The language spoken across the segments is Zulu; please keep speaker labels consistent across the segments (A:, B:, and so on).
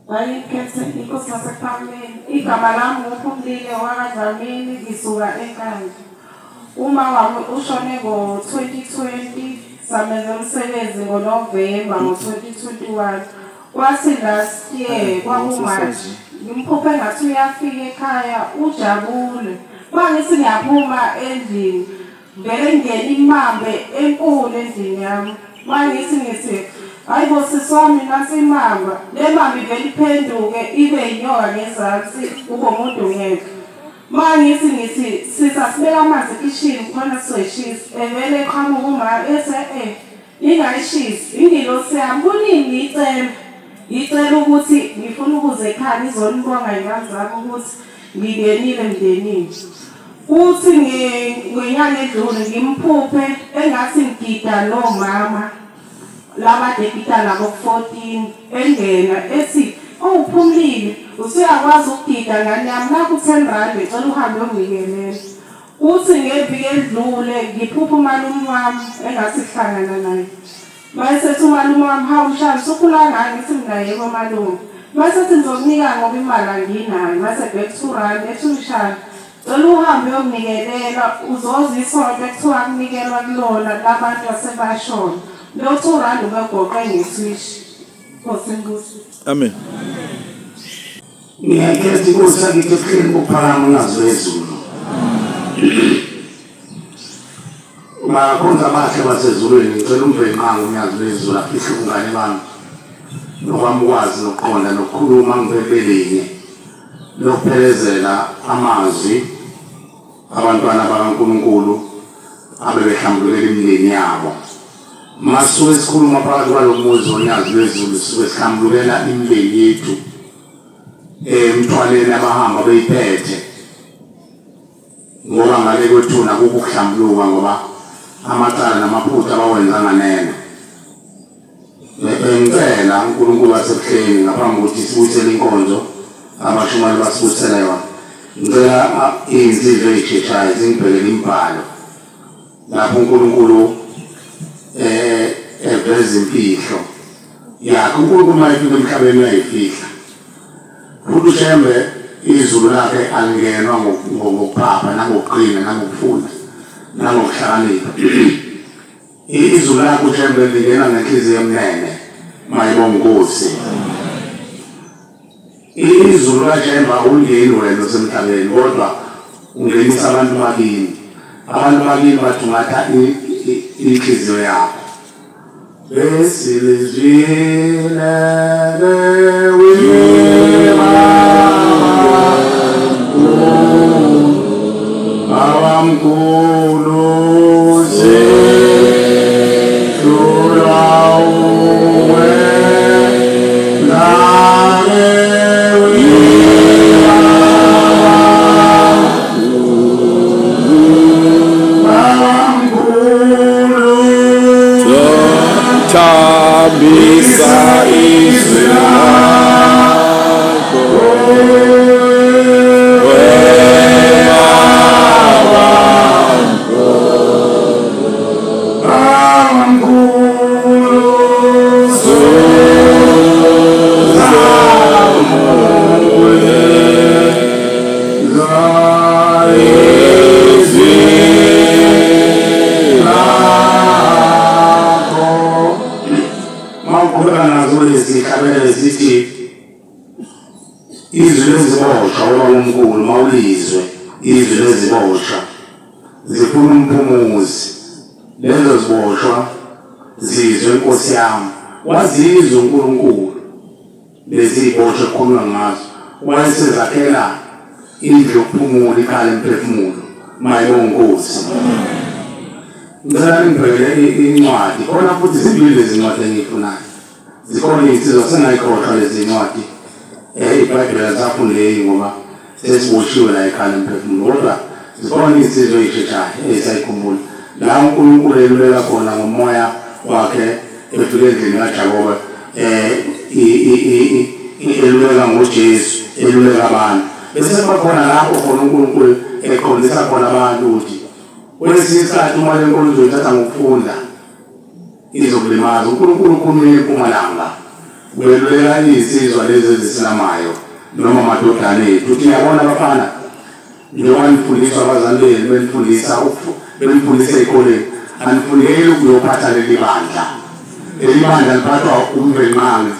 A: Wayiphethe inkosi yasePhakameni. Igama lami nguPhumlile wakaDlamini, ngisuka eNkandla. Uma wami ushone ngo-2020, samenza umsebenzi ngoNovemba ngo-2021. Kwathi last year kwakuMarch, ngimphuphe ngathi uyafika ekhaya ujabule. Mangithi ngiyaphuma endlini, vele ngingena imambe enkulu endlini yami. Mangithi ngithi hayi bo sisi wami nansi imamba, le mamba ivele iphenduke ibe inyoka ngezansi kube umuntu ngeke. Mangithi ngithi sisa sibeka amanzi ekhishini khona sizoyishisa, evele eqhamuka uma ethi ningayishisi ingilosi yami kuningi ngiyicela. Ngicela ukuthi ngifuna ukuze ekhaya ngizonibonga iy'ngane zami ukuthi ngingenile emndenini. Kuthi ngenyanga edlule ngimphuphe engathi ngigida nomama laba egida nabo ku-14 engena ethi oh Phumlile usuyakwazi ukugida ngane yami nakhu 10 rand ngicela uhambe uyongiyelela. Kuthi ngeviki edlule ngiphuphe umalume wami engathi kuhlangana naye. Mayesethi umalume wami hawu mshana usukhula ngani, ngithi mina yebo malume. Mayesethi ngizokunika ngoba imali anginayo, mase bheka 2 rand ethi umshana cela uhambe uyomnikelela uzoza isonto ekuthiwa kunikelwa kulona labantu asebashona. Lo 2 rand ubegoqe ngeswishi. Nkosi inkosi.
B: Amen.
C: Ngiyakhetha inkosi yakithi ebuhleni bokuphakama uNyazi lwezulu. Bakhonza abahle basezulwini, ngicela uMvelinqangi uNyazi lwezulu afihle ubungane bami nokwami ukwazi nokuqonda nokukhuluma ngibebelinye lokuphelezela amazwi abantwana bakaNkulunkulu abebehlambulukela imindeni yabo. Masuke sikhuluma phakathi kwalo muzi woNyazi lwezulu sisuke sihlambulukela imindeni yethu emthwaleni abahamba beyiphethe, ngoba ngale kwethuna kukuhlambuluka ngoba amacala namaphutha abawenza nganeno. Ngicela uNkulunkulu wasebuhleni ngaphambi kokuthi sibuyisele inkonzo abashumayeli basibuyisela yona, ngicela iy'nsizwa ey'sheshayo zingibhekele imibhalo lapho uNkulunkulu eveza imfihlo yakhe. uNkulunkulu uma efika emhlabeni uyayifihla, futhi uShembe izulu lakhe alingenwa ngokuphapha nangokuqina nangokufunda nangokuhlakanipha. Izulu lakhe uShembe lingena ngenhliziyo emnene, mayibonga inkosi. Izulu kaShembe awulingeni wena osemhlabeni, kodwa ungenisa abantu bakini. Abantu bakini bathungatha inhliziyo yakho. Besilizwile Babamkhulu sidlula uwe
B: Thambisa izwi lakho
C: Babamkhulu izwi lakho. Mawuqhubeka nazo lezi hlabelelo zithi izwi leziboshwa ubabomkhulu mawulizwe izwi leziboshwa zifuna umphumuzi, lezo ziboshwa zizwe inkosi yami. Wazizwa uNkulunkulu lezi ziboshwa ekhulunywa ngazo, wayesezakhela indlu yokuphumula ikhaya lemphefumulo, mayibonga inkosi. Ngicela ningibhekele incwadi khona futhi zimbili lezi ncwadi engiyifunayo. Zikhona iy'nsizwa sengayikhohlwa lezi ncwadi. iBhayibheli alisafundeki ngoba sesiboshiwe la ekhaya lemphefumulo, kodwa zikhona iy'nsizwa ey'sheshayo ey'sayikhumbula la uNkulunkulu eluleka khona ngomoya wakhe efika endlini kaJakobe, eluleka ngoJesu, eluleka abantu. Bese kuba khona lapho khona uNkulunkulu eqondisa khona abantu ukuthi kwesinye isikhathi uma le nkolo uzoyithatha ngokufunda izokulimaza. uNkulunkulu ukhulumile eMpumalanga Weluleka izinsizwa lezi ezisilamayo noma amadodana ethu. Uthi uyabona bafana, njengoba nifundiswa abazali benu, benifundisa ey'koleni, anifundeli ukuyophatha leli bandla. Leli bandla liphathwa uMvelinqangi,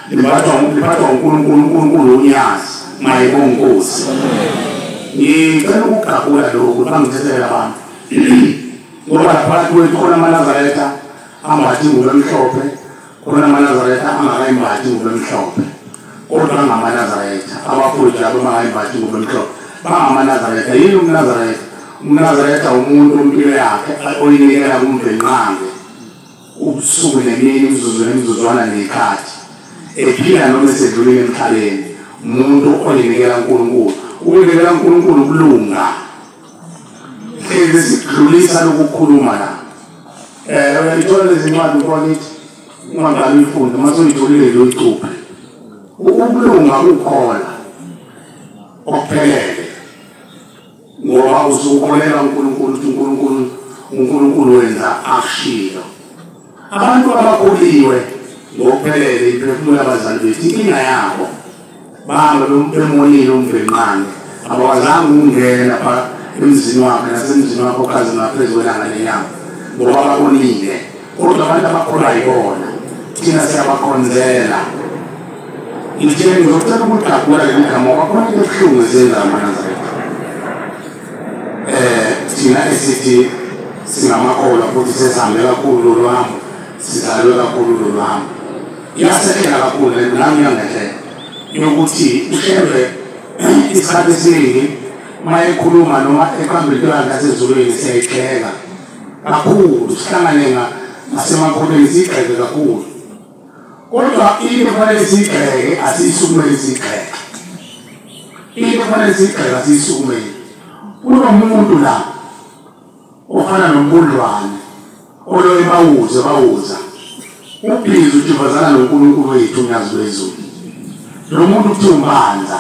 C: liphathwa uNkulunkulu, uNkulunkulu unyazi, mayibonge iNkosi. Ngicela ukugagula lokhu, bangithethele abantu. Ngoba phakathi kwethu khona amaNazaretha ambatha ingubo emhlophe, khona amaNazaretha angakayimbathi ingubo emhlophe. Kodwa angamaNazaretha, abafowethu labo bangayimbathi ingubo emhlophe, bangamaNazaretha. Yini umNazaretha? UmNazaretha umuntu impilo yakhe oyinikela kuMvelinqangi ubusuku nemini, imizuzu nemizuzwana ney'khathi, ephila noma esedlulile emhlabeni. Umuntu oyinikela uNkulunkulu. Ukunikela uNkulunkulu ukulunga. Hlezi sikudlulisa lokukhuluma la. Uyayithola lezi ncwadi mfowethu, ungaqali uyifunde, uma sewuyitholile nje uyicuphe. Ukulunga kukhona okuphelele, ngoba usukholelwa uNkulunkulu ukuthi uNkulunkulu wenza akushilo. Abantu abakhuliwe ngokuphelele imiphefumulo yabazali bethu, inkinga yabo bahamba bemonile uMvelinqangi, abakwazanga ukungena pha emzini wakhe nasemzini wakhe okhazini ngaphezu kwelanga lenyama, ngoba babonile. Kodwa abantu abakholwa yibona, thina siyabakhonzela. Ngithe ngizocela ukugagula leli gama ngoba khona into ebuhlungu esenza amaNazaretha. Thina esithi singamakholwa futhi sesihambe kakhulu lolu hambo, sidlalwe kakhulu lolu hambo. Iyasehlela kakhulu le nto, nami iyangehlela yokuthi uShembe isikhathi esiningi uma ekhuluma noma eqamba into yakhe yasezulwini siyayigxeka kakhulu, sihlangane ngasemakholweni siyigxeke kakhulu. Kodwa into efanele siyigxeke asiyisukumele siyigxeke. Into efanele siyigxeke asiyisukumele. Kunomuntu la ofana nombundlwane oloye bawuza ubhizi ujivazana noNkulunkulu wethu uNyazi lwezulu. Lo muntu kuthiwa uMbanza,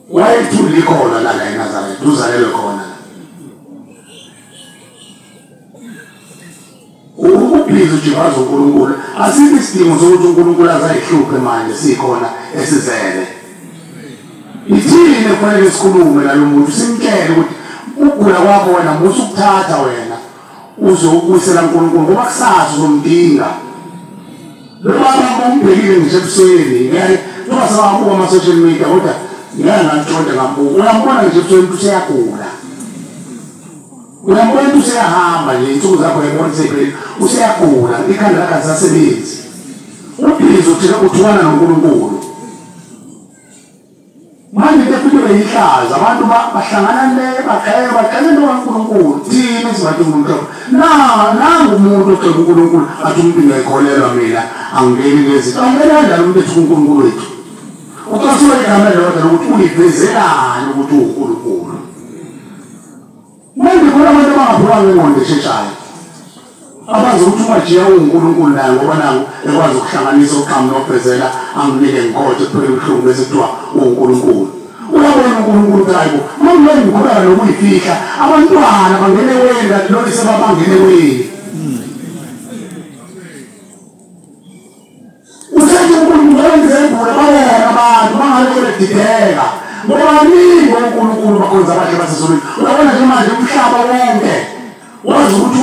C: wayethule ikhona la eNazaretha, uzalelwe khona la. Ubhizi ujivaza uNkulunkulu. Asikho isidingo sokuthi uNkulunkulu azayihluphe manje sikhona esizele. Ithini kufanele sikhulume nalo muntu, simtshele ukuthi ukugula kwakho wena musa ukuthatha wena uzokubuyisela uNkulunkulu, ngoba kusasa uzomdinga. Lo baba umbhekile ngisho ebusweni, njengoba sebabuka ama-social media, kodwa ngeke ngantshontshe ngambuka. Uyambona ngisho ebusweni ukuthi useyagula, uyambona ukuthi useyahamba nje, iy'nsuku zakho uyayibona seyiphelile, useyagula, ikhanda lakhe alisasebenzi. Ubhizi uthukana noNkulunkulu. Manje into efike beyihlaza, abantu bahlangana le bagxeke bagxeke into kaNkulunkulu. Thina esibathi uNkulunkulu, nangu umuntu ogxeka uNkulunkulu athi umuntu ngiyayikholelwa mina, angingeni kulezi. Angingeni kanjani umuntu ethi uNkulunkulu wethu? Ucasula igama elilodwa lokuthi uyivezelani ukuthi uwuNkulunkulu. Manje khona abantu abangaphulanga ingqondo esheshayo, abazi ukuthi uMajiya uwuNkulunkulu naye, ngoba nangu ekwazi ukuhlanganisa uqhamu nobhezela anginike ngikhothe kuphele ubuhlungu bese kuthiwa uwuNkulunkulu. Uyabona uNkulunkulu ukuthi hayi bo, uma ngilokhu ngiqhubeka nokuyifihla, abantwana bangene weni kanti lolu sebabangene weni. Usethi uNkulunkulu wenzembula babona abantu bangalokhu bedideka, ngoba baningi oNkulunkulu bakhonza abahle basezulwini. Uyabona nje manje umhlaba wonke wazi ukuthi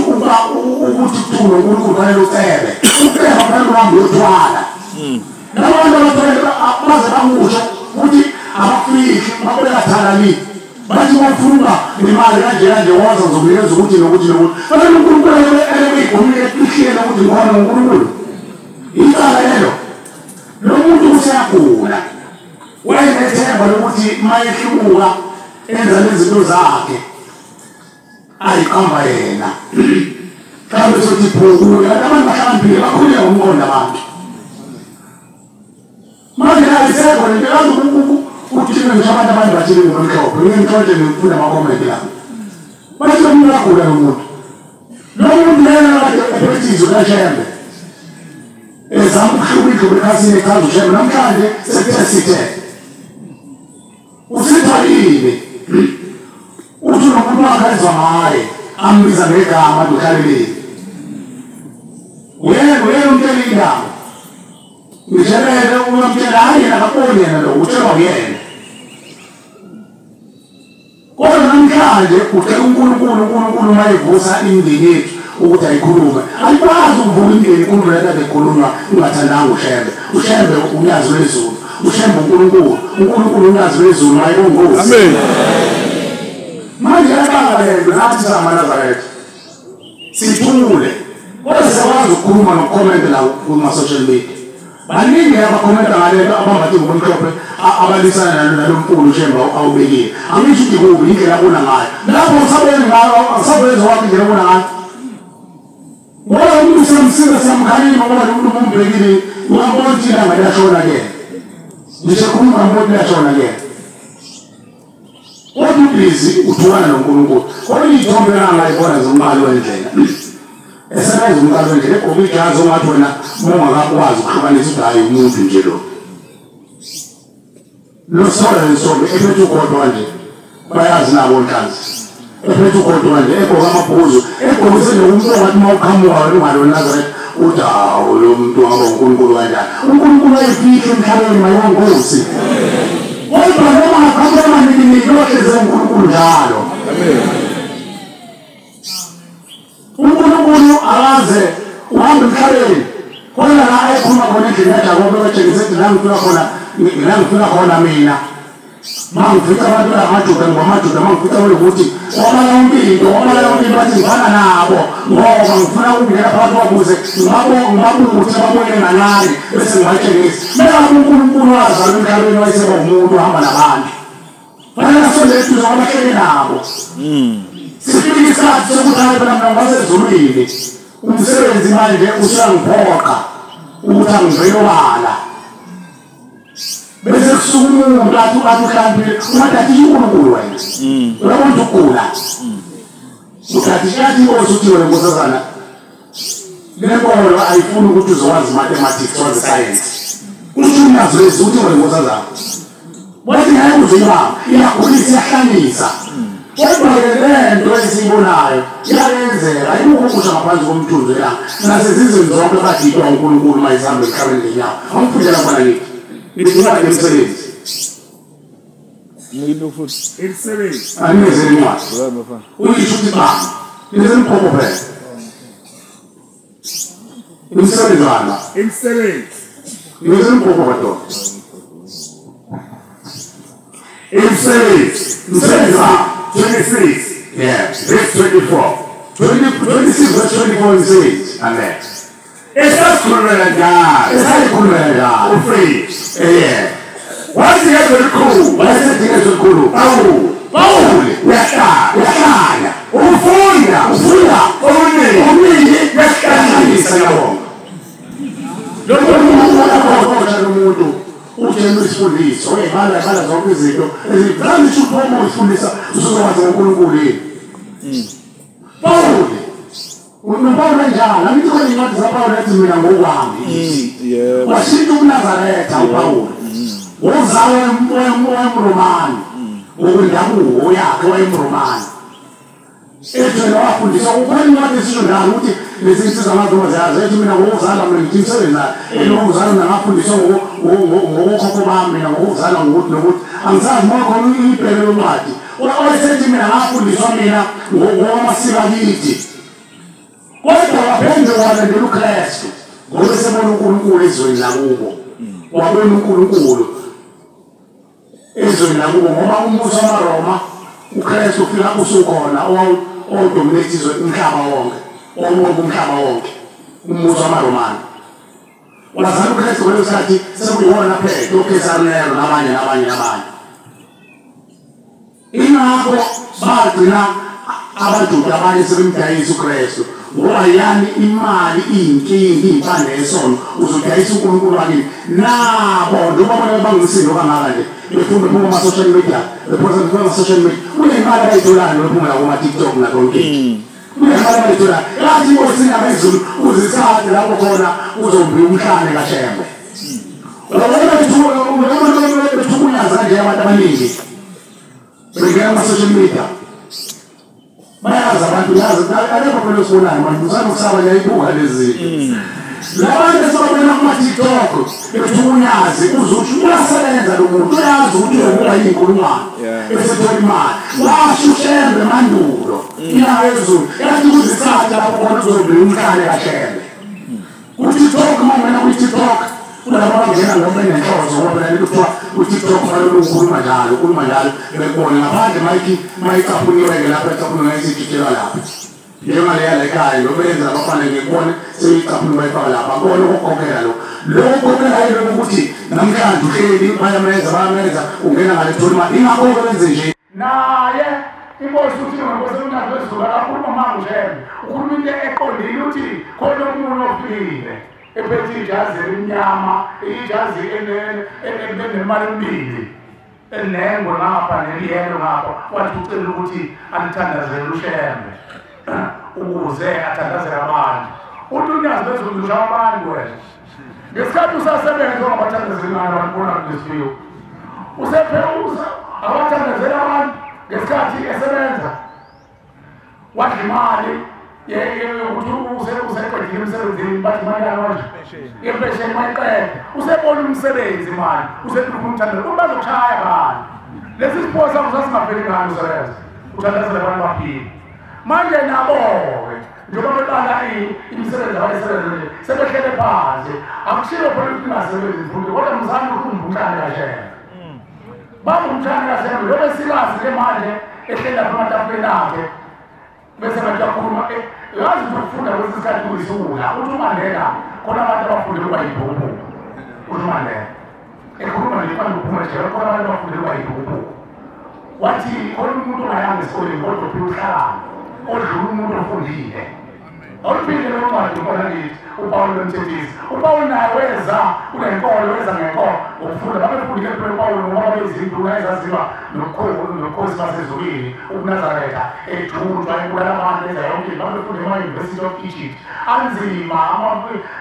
C: ukuthi kuthiwa uNkulunkulu fanele ucebe, uceba fanele uhambe uyothwala. Labantu abathwele baze bakusho ukuthi abafihli babeka thalali, bathi bafuna imali kanje kanje, woza ngizokunikeza ukuthi nokuthi nokuthi. Fanele uNkulunkulu elebe igumile efihlile ukuthi ngibona uNkulunkulu. Icala lelo. Lo muntu useyagula, wayenethemba lokuthi uma ehlubuka enza nezinto zakhe ayiqamba yena, mhlawumbe sothi phukuya. Abantu bahlakaniphile, bakhulile ngomqondo abantu. Manje ayisekho lento yazi ukuthina ngisho abantu abantu bathile ngomhlophe. Ngike ngixoxe ngifunda amakhomenti lapho, bathi lo muntu uyagula lo muntu. Lo muntu lena kade ephethe izwi kaShembe, ezama ukuhluba indlubu ekhasini echaza uShembe, namhlanje sekuthe sithe usitholile uthi nomuntu wakhe ezwa ngaye ambiza ngegama athi uhlaleleni. Uyena uyena umtshelile. indaba. Ngishelele uyamtshela hayi yena akaboni yena lo utshelwa uyena. Kodwa namhlanje ucela uNkulunkulu uNkulunkulu uma evusa imindeni yethu ukuthi ayikhulume. Ayikwazi ukuvuka imindeni ikhulume lento ekhulunywa ungathandanga uShembe. uShembe unyazi lwezulu. uShembe uNkulunkulu. uNkulunkulu unyazi lwezulu mayibongozi.
B: Amen.
C: Manje yabanga lento nathi samaNazaretha. Sithule. Kodwa siyakwazi ukukhuluma nokukhomenta la kuma social media. Baningi abakhomenta ngalento abambathe ngomhlophe abalisana nalo mkhulu uShembe awubekile. Angisho ukuthi kubi indlela abona ngayo. Lapho usabele ngayo, usabele wakhe indlela abona ngayo. Ngoba umuntu siyamsiza siyamkhalima ngoba lo muntu umbhekile uyabona ukuthi ilanga liyashona ke. Ngisho khuluma ngambona liyashona ke. Kodwa ubhizi uthukana noNkulunkulu. Kodwa iy'thombe engangayibona zomqalo wendlela. Esebenza umqalo wendlela egqoke ijazi ongathi wena uma ungakakwazi ukuhlukanisa ukuthi hhayi umuntu nje lo. Lo sola lesithombe ephethe ugodo kanje. Bayazi nabo onhlanzi. Ephethe ugodo kanje egqoke amabhuzu. Egqoke senomuntu ongathi uma uqhamuka wena ungalona Nazaretha uthi hawu lo muntu angaba uNkulunkulu kanjani. uNkulunkulu wayefihle emhlabeni mayongozi. Kodwa noma ngaqhamuka amaningi lohleze uNkulunkulu njalo.
B: Amen.
C: uNkulunkulu akaze uhambe emhlabeni. Khona la ekhuluma khona endlini kaJakobe batshengisa ukuthi la ngifika khona la ngifika khona mina. Mangifica abantu amaJuda ngamaJuda mangifica ukuthi wabala yonke into wabala yonke into bathi ngifana nabo ngoba ngifuna ukungena phakathi kwabuze ngibabuthe babone nganani bese ngibatshengisa. Mina uNkulunkulu wazalwa emhlabeni wayeseba umuntu ohamba nabantu. Fanele sonke eduze kwabahleli nabo. Sifike isikhathi sokuthi hayi phela mina ngasezulwini. Umsebenzi manje usuyangiphoqa ukuthi angivele obala. Bese kusuka umuntu athi uhlakaniphile ungathathi uNkulunkulu wena. Uyabona ukugula. Uthathi yathi inkosi uthi wena nkosazana le nkolo ayifuni ukuthi uzowazi mathematics wazi science. Usho unyazi lwezulu uthi wena nkosazana. Wathi ngeke uzuyibamba iyagulisa iyahlanyisa. Kodwa-ke lento esiyibonayo iyayenzeka ayikho ukusha ngaphansi komthunzi welanga. Nasezizweni zonke badidwa uNkulunkulu uma isihamba emhlabeni ngenyawo. Angifundela khona ngithi. Ngincwadi yomsebenzi.
B: Imisebenzi.
C: Anginezeli incwadi. Uyisho ukuthi ba. Nginezeli umkhokho phela. Imisebenzi wala.
B: Imisebenzi.
C: Nginezeli umkhokho madoda.
B: Imisebenzi.
C: Imisebenzi wala.
B: 26.
C: Yeah.
B: Verse 24.
C: 26 verse 24 imisebenzi.
B: Amen. Esakhulumela njalo.
C: Esakhulumela njalo.
B: Ufriz.
C: Yeah.
B: Wathi ngezwe elikhulu.
C: Wayesethi ngezwe elikhulu.
B: Pawuli.
C: Pawuli.
B: Uyahlala.
C: Uyahlala.
B: Ufunda.
C: Ufunda.
B: Okuningi.
C: Okuningi.
B: Uyahlanganisa.
C: Ngiyabonga. Lo muntu lo muntu utshela isifundiso uyibala bala zonke izinto ezivela uphuma usifundisa usuzokwazi ngoNkulunkulu yini. Pawuli. uNopawuli njalo angithi khona incwadi zaPawuli ethi mina ngokwami.
B: Yebo.
C: Washintsha uMnazaretha uPawuli. Wozalwa emRomani. Ngokwendabuko yakhe wayemRomani. Ethi wafundiswa ukhona incwadi esisho njalo ukuthi lezi insizwa amadoda ziyazi ethi mina ngokuzalwa mina ngithi imisebenzi ngokuzalwa mina ngafundiswa ngokokhokho bami mina ngokuzalwa ngokuthi nokuthi angisazi uma khona ibheke loncwadi. Owayesethi mina ngafundiswa mina ngokwamasiko akithi. Kodwa waphenduka walandela uKristu ngoba esebona uNkulunkulu ezweni lakubo. Wabona uNkulunkulu ezweni lakubo ngoba umbuso wamaRoma uKristu ufika usukhona owawudominate izwe umhlaba wonke. Owawunqoba umhlaba wonke umbuso wamaRomani. Wazala uKristu ngaleso sikhathi sekuyiwona phela uKhesari Nero nabanye nabanye nabanye. Ingakho bagcina abaJuda abanye sebemdayisa uKristu. Ngoba yani imali iyinkinga iy'mpande yesono uzodayisa uNkulunkulu wakini. Nabo njengoba bona bangumsindo kangaka nje befunda bephuma kuma-social media bephosa kuma-social media kunemali abayitholayo bephuma la kuma-TikTok nakonke. Kunemali abayitholayo. Yathi inkosi indaba ezulu uzithathe lapho khona uzombiwa umhlane kaShembe. Uyabona bethukunyaza kanje abantu abaningi bengena kuma-social media. Bayazi abantu yazi akekho phela osibonayo manje usanokusaba ngiyayibuka lezi zinto. Labantu esibabona kuma-TikTok ekuthiwa unyazi uzuthi uyasebenza lo muntu uyazi ukuthi uyobuka iy'nkulungwane bese thola imali. Washo uShembe mandulo ilanga ezulu yathi kuzisikhathi lapho khona uzobheka umhlane kaShembe. Ku-TikTok uma ungena kwi-TikTok kulabo abangena ngoba benenhloso ngoba phela kuthiwa ku-TikTok fanele ukhuluma njalo ukhuluma njalo bekubone ngaphandle mayicaphuniwe-ke lapho ecaphuniwe isijitshelwa lapho njengaleya lekhaya njengoba yenza abafana ngikubone seyicaphuniwe bayifaka lapha akubona ukukhokhela lokhu lokhu kukhokhela yilokhu ukuthi namhlanje uhleli bayamenza ungena ngale thola imali ingakho-ke benze nje
D: naye inkosi uthi ngenkosi uNyazi lwezulu akakhuluma manga uShembe ukhuluma into eqondile uthi khona omunye ofikile ephethe ijazi elimnyama ijazi enemali emibili elinengwe ngapha neliyelo ngapha wathi ucela ukuthi alithandazele uShembe ukuze athandazele abantu. Uthi uNyazi lwezulu ushaya abantu wena ngesikhathi usasebenza ungabathandazeli ngani abantu bona kulesifiyo usephe abathandazela abantu ngesikhathi esebenza wadla imali yokuthi useqedile emsebenzini bathi imali yakho nje impesheni mayiqede usebona umsebenzi mani usekhuluma umthandazo uma bazokushaya bani lesi sipho sakho sasingapheli ngani usebenza uthandazela abantu baphile. Manje nabo-ke njengoba beqala imisebenzi abayisebenza nje sebehlele phansi akushiwo phela ukuthi ningasebenzi mfundo kodwa mzame ukhumba umhlane kaShembe baba umhlane kaShembe lobe sikazi-ke manje ehleli lapha ematafuleni akhe bese ngathi uyakhuluma yazi ukuthi ukufunda kwesinye isikhathi kuyisiwula. Uthi uMandela khona abantu abafundele ukuba yibhukubhuku uthi uMandela ekhuluma nje phambi kokuphuma ejele khona abantu abafundele ukuba yibhukubhuku wathi khona umuntu ongayanga esikoleni kodwa uphila uhlakani odlula umuntu ofundile. Awuphinde leyo ncwadi khona kithi uPawulu lomthethisi uPawulu naye weza kunenkolo weza ngenkolo ngokufunda babefundile phela uPawulu ngoba babeyizinduna ezaziwa nobukhosi basezulwini ubuNazaretha ejutshwa ebulala abantu enza yonke into. Babefunde ema-University of Egypt anzima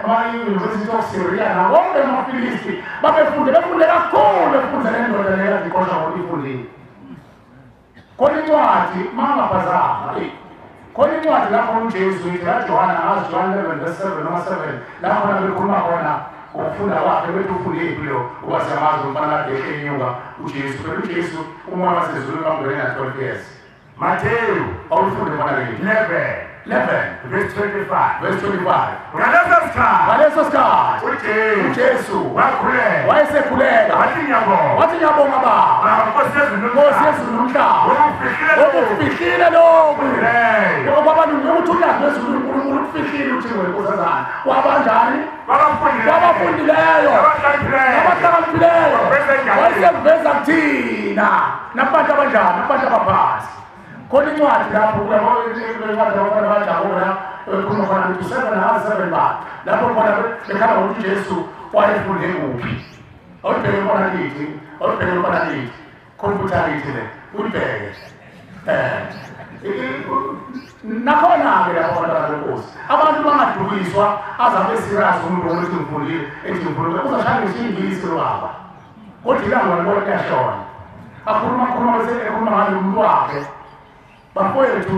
D: ama-University of Syria nawonke amaFilisti babefunde befunde kakhulu befunde le ndoda leyo kade iqoshwa ngoba ifundile. Khona incwadi mangaphazama khona incwadi lapho uJesu ithi kaJohana angazi John 11 verse 7 noma 7 lapho khona bekhuluma khona ngokufunda kwakhe bethi ufunde lo uba siyamazi umfana kade ehle enyuka uJesu phela uJesu umoya wasezulwini wamngena na 12 years.
E: Matthew
D: awufunde khona ke 11
E: verse 25
D: verse 25
E: ngaleso sikhathi
D: uJesu
E: wakhuleka
D: wayesekhuleka
E: wathi
D: ngiyabonga Baba Nkosi yezulu nomhlaba okufihlile lokhu kwabantu ukuthi uNyazi lwezulu uNkulunkulu ukufihlile uthi wenkosazana wabanjani kwabafundileyo nabahlakaniphileyo wayeseveza kuthina nabantu abanjani nabantu abaphansi. Khona incwadi lapho incwadi abafana bajabula ekhuluma khona ukuthi 7 half 7 ba lapho khona bekhala ngokuthi uJesu wayefunde kuphi. Awubheke khona kithi awubheke khona kithi computer kithi le uyibheke nakhona-ke lapho abantwana benkosi abantu bangadukiswa azabe serious umuntu ukuthi ngifundile ethi ngifundile uzashaya ngisho ingisi lo baba kodwa ilanga walibona liyashona akhuluma khuluma bese ekhuluma ngalo muntu wakhe. Bafowethu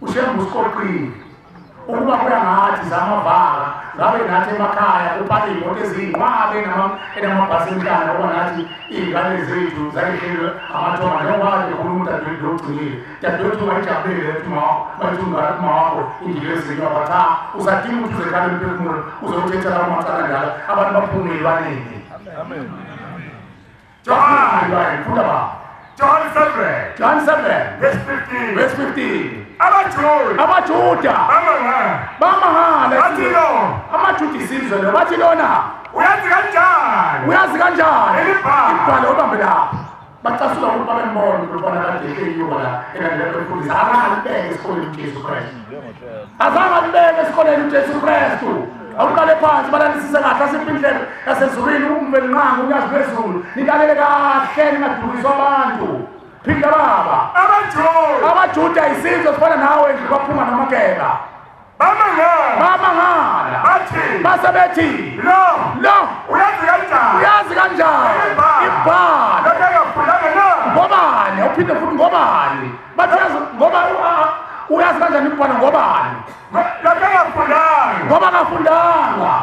D: uShembe usiqoqile ukuba kuya ngathi zamavaka ngabe nathi emakhaya uphathe iy'moto eziyimabe enamabhasi emhlana ngoba nathi iy'ngane zethu zayihlelwe amathonga njengoba kade bekhuluma udadewethu lo ugcinile dadewethu wayejabulile bathi uma wakho ingilozi but cha usadinga ukuthi uzekhala emphefumulo uzokuthetha lawo macala njalo abantu baphume ey'lwaneni.
E: John
D: funda baba
E: John 7
D: John 7
E: verse 15
D: verse 15
E: abaJuda
D: bamangala
E: bathi lo
D: amaJuda isizwe lo bathi lona
E: uyazi kanjani
D: imibhalo ubambe lapho bacasula ukuthi babembona ukuthi bona kade enyuka la elandela emfundisi azange alibeke esikoleni uJesu Kristu azange alibeke esikoleni uJesu Kristu. Awuqale phansi balalisise kahle asiphe indlebe yasezulwini uMvelinqangi uNyazi lwezulu nilalele kahle ningadukiswa abantu. Phinda baba abaJuda isizwe sifana nawe nje baphuma namakeba bamangala base bethi lo uyazi kanjani ibhala ngobani uphinde futhi ngobani bathi ngoba uyazi kanjani ibhala ngobani ngoba kafundanga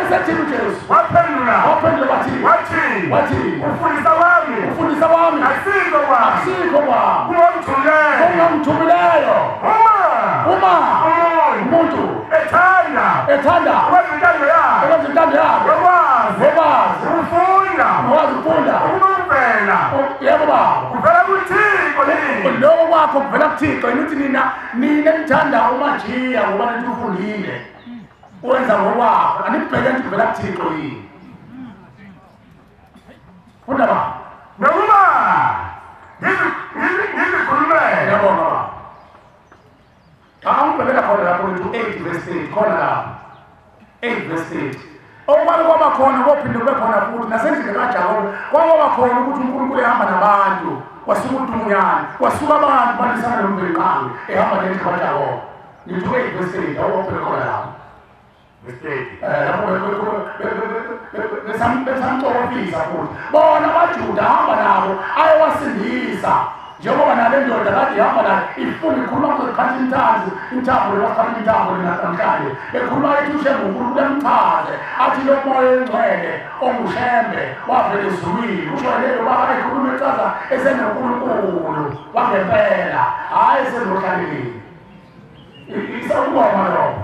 D: Wayesethini uJesu?
E: Waphendula.
D: Waphendula wathi.
E: Wathi.
D: Wathi.
E: Ufundisa kwami.
D: Ufundisa kwami.
E: Asikho kwami.
D: Asikho kwami.
E: Kungomthumileyo.
D: Kungomthumileyo.
E: Uma.
D: Uma.
E: Umuntu.
D: Umuntu.
E: Ethanda.
D: Ethanda.
E: Ukwenza intando yakhe.
D: Ukwenza intando yakhe.
E: Nokwazi.
D: Nokwazi.
E: Ukufunda.
D: Nokwazi ukufunda.
E: Ukuvela.
D: Yebo baba.
E: Kuvela kuThixo yini?
D: Lokho kwakho kuvela kuThixo yini uthi nina nithanda uMajiya ngoba nithi ufundile. Wenza ngokwakho anibheke ukuthi kuvela kuThixo yini. Funda baba.
E: Nokuma ngizikhulumele.
D: Ngiyabonga baba. Angibhekela khona lapho into 8 verse 8 khona lapho. 8 verse 8. Okwake kwaba khona kophinde kube khona futhi nasendlini kaJakobe kwaba khona ukuthi uNkulunkulu ehamba nabantu kwasuka uDunyana kwasuka abantu balisana noMvelinqangi ehamba nendlu kaJakobe. Ngithi 8 verse 8 awubheke khona lapho.
E: Verse 8.
D: Lapho besamcokofisa futhi bona abaJuda hamba nabo ayewasindisa njengoba nale ndoda kade ihamba nayo ifuna ikhuluma kuzokhatha intanzi intambo lebasikhatha intambo namhlanje ekhuluma ethi uShembe uNkulunkulu emchaze athi lo moya engcwele onguShembe wavela ezulwini usho lelo baba ekhuluma echaza esenoNkulunkulu wangempela hhayi esenohlaleleni isakubonga lokho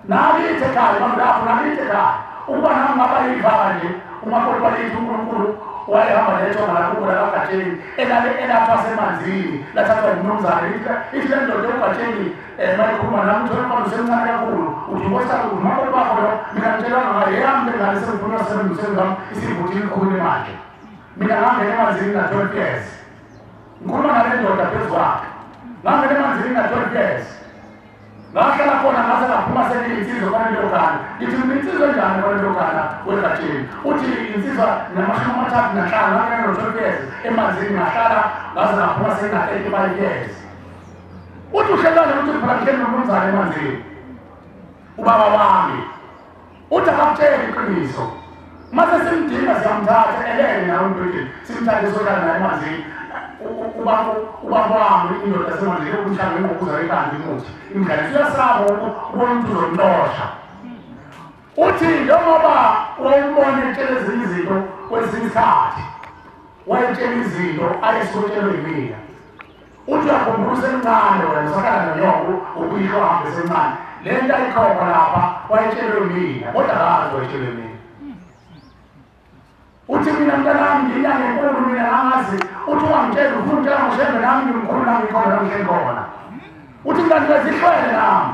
D: nakithi ekhaya bamlapho nakithi ekhaya ukuba nami ngaba yivale umakoti walithi uNkulunkulu wayehamba nethonga lakubo lakaGatsheni elathwasa emanzini lathathwa ngumnumzane ithi le ndoda yoGatsheni mayikhuluma nami uthole umfana usemncane kakhulu uthi nkosikazi umakoti wakho lo mina ngitshelanga ngaye eyami le ngane sengifuna umsebenzi wami isivuthile ikhulile manje mina ngangena emanzini na-12 years ngikhuluma nale ndoda phezu kwakhe ngangena emanzini na-12 years ngahlala khona ngase ngaphuma sengiyinsizwa kwanelogana ngithi mina insizwa enjani kwanelogana weGatsheni uthi insizwa nama-35 ngangena no-12 years emanzini ngahlala ngaze ngaphuma sengina-35 years uthi uhlelane ukuthi phela ngihleli nomnumzane emanzini ubaba wami uthi akakutsheli iqiniso mase simdinga siyamthatha elele nawe umbhedeni simthathe sohlala naye emanzini ubaba wami indoda yasemanzini umhlanga engokuza ekhanda imuthi imdlalisi uyasaba ukubona umuntu uzomxosha uthi njengoba wayembona etshela ezinye izinto kwezinye isikhathi wayetshela izinto ayesukutshelwe yimina uthi uyakhumbula usemncane wena usahlala nonyoko ukuyisho ahambe esemncane le nto ayikhomba lapha wayetshelwe mina kodwa akazi wayetshelwe mina uthi mina mntanami ngiyinyanga enkulu mina angazi uthi ungangitsheli ufuna ukutshela ngoShembe nami ngimkhulu nami ngikhona nami ngihleli khona uthi mntanikazihlwele nami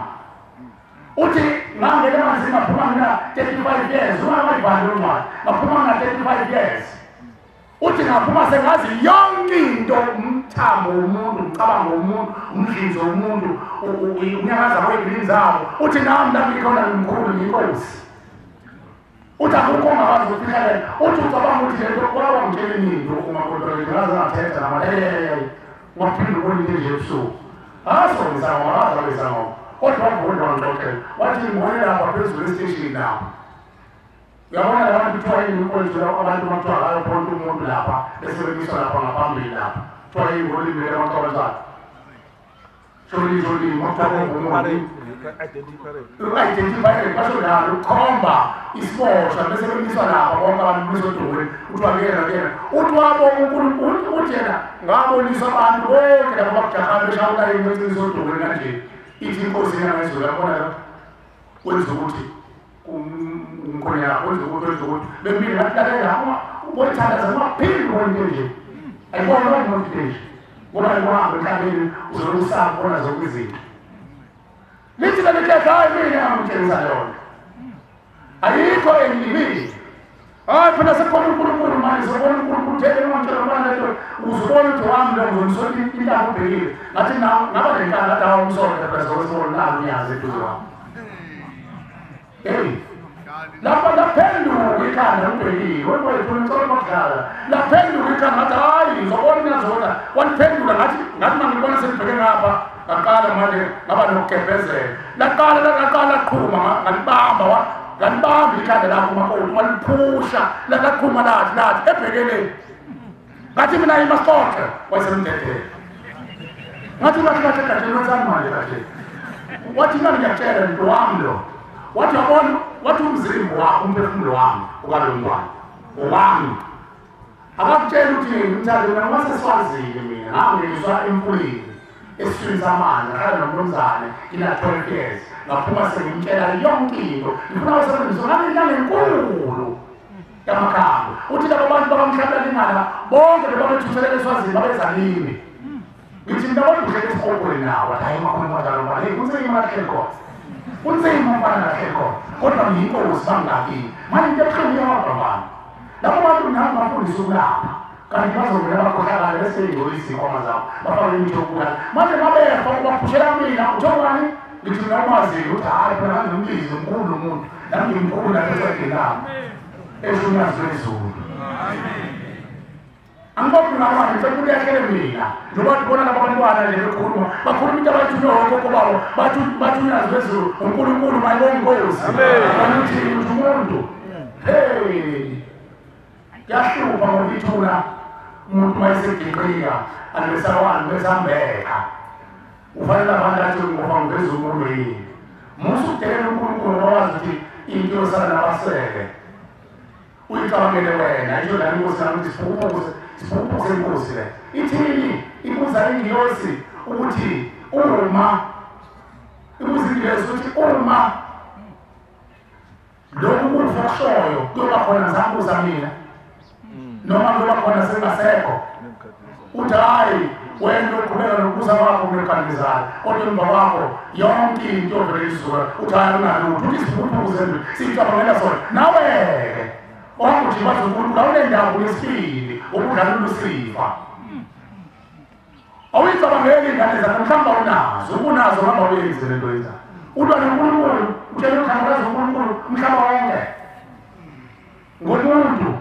D: uthi ngangena emanzini ngaphuma ngina-35 years ungangayibhali uncwadi ngaphuma ngina-35 years uthi ngaphuma sengazi yonke into umthambo womuntu umcabango womuntu umdlinzo womuntu unyakaza kwey'bilini zabo uthi nami nami ngikhona ngimkhulu ngiyinkosi uthi akukho ongakwazi ukufihlela uthi ucabanga ukuthi le nto wawangitshela iningi umakodwa ngathetha nama waphinde ubona into enje ebusuku asongisangoma akazabisangoma kodwa wavunda wangixoxela wathi ngibone lapha phezulu esiteshini lapho uyabona la bantu kuthiwa yini inkonzo abantu makuthiwa akayophonta umuntu lapha bese bemiswa lapha ngaphambili lapha kuthiwa yini ngolimi lelo amacabazana sholi makuthiwa umuntu identify basho njalo ukhomba isiboshwa bese bemiswa lapha bonke abantu bemiswa odongweni kuthiwa kuyena kuyena uthi wabonga uNkulunkulu uthi yena ngaboniswa abantu bonke laba bakujaha beshaya ulayini beqiniswa odongweni kanje ithi inkosi yangezulu yabona la kwenza ukuthi umkhona yakho wenza ukuthi bembili ngathi lalela ubothandaza ungaphindi ubona into enje ayibona umuntu into enje ngoba ayikuhambe emhlabeni uzobe usabona zonke izinto lithi leli hayi mina angitshengisa yona ayikho engilimile hayi phela sekukhona uNkulunkulu manje sokubona uNkulunkulu uthele ungangitshela ubana lento uzobona ukuthi wami lo ngizomsola intambo ubhekile ngathi ngaba nenkani ngathi awu umsole phela sokubona nalo unyazi eduze kwami hey lapha laphenduka ikhanda ubhekile wethu ngicela ukudlala laphenduka ikhanda ngathi hayi ngizobona mina zona waliphenduka ngathi mangibona sengibheke ngapha ngaqala manje ngaba nokugembezela laqala laqhuma ngalibamba ngalibamba ikhanda lakho umakoti waliphusha laqhuma lathi ebhekeleni ngathi mina imasixoxe wayesemdedela ngathi kahle kahle kahle wenzani manje kahle wathi mina ngiyakutshela mntu wami lo Wathi yabona, wathi umzimba wakho, umphefumulo wami ukalo mntwana owami. Akakutshela ukuthi ngimthathe mina ngoba seswazile mina ngangeniswa emfuleni esiswini samanje ngahlala nomnumzane ina 12 years ngaphuma sengimtshela yonke into ngifuna usebenzise ngabe inyanga enkulu yamakhambi. Uthi labo bantu bakamhlabela lingana bonke bebabethuthelele eswazini babezalini. Ngithi mina bona uhlele esikolweni nawo. Wathi hayi makhona kanjalo mfana, hey kunzima kahle khona, kunzima mfana kahle khona, kodwa ngiyinkosi bangakini manje into ebuhlungu iyodwa mfana. Labo bantu nami bafundisa ukulapha kanti bazovela bakhohlakale bese beyingcolisa iy'nkwama zabo bafake imithi yokubulala. Manje mabefa ubaphushela mina uthobani? Ngithi mina umaziyo ukuthi hhayi phela ngangimbize mkhulu umuntu nami ngimkhulu nasesedini lami esho unyazi lwezulu. Angiboni ngabani ngicela uyahlele mina njengoba ndibona laba bantwana nje bekhuluma bakhuluma into abayithunywe okhokho babo bathi unyazi lwezulu uNkulunkulu mayibonge inkosi. Amen. Uthi umuntu hey kuyahlupha ngoba ithuna umuntu mayeseginqika anibesawani besambeka ufanele abantu athi ngoba ngiveza umuntu yini. Musa ukudelela uNkulunkulu ngoba wazi ukuthi into yosala nabasele uyicabangele wena. Isho lana inkosi yami ukuthi isiphukuphuku senkosi le ithini? Ibuza ingilosi ukuthi uma ibuza ingilosi ukuthi uma lokhu kufa kushoyo kuyoba khona ngisambuza mina noma kuyoba khona sengasekho. Uthi hhayi wena uqhubeka nokubusa kwakho Nebukadnezari, kodwa emva kwakho yonke into vele izuka. Uthi hhayi unalutho. Uthi isiphukuphuku sendlu siyicabangela sona nawe-ke wanguthi bathi uNkulunkulu awunendawo yesibili ukudlala ulusifa. Awuyicabangeli iy'ngane zakho, mhlawumbe awunazo, ubunazo ngamba uyenze le nto yenzayo. Ulwa noNkulunkulu, utshela uhlangabeza uNkulunkulu umhlaba wonke ngomuntu.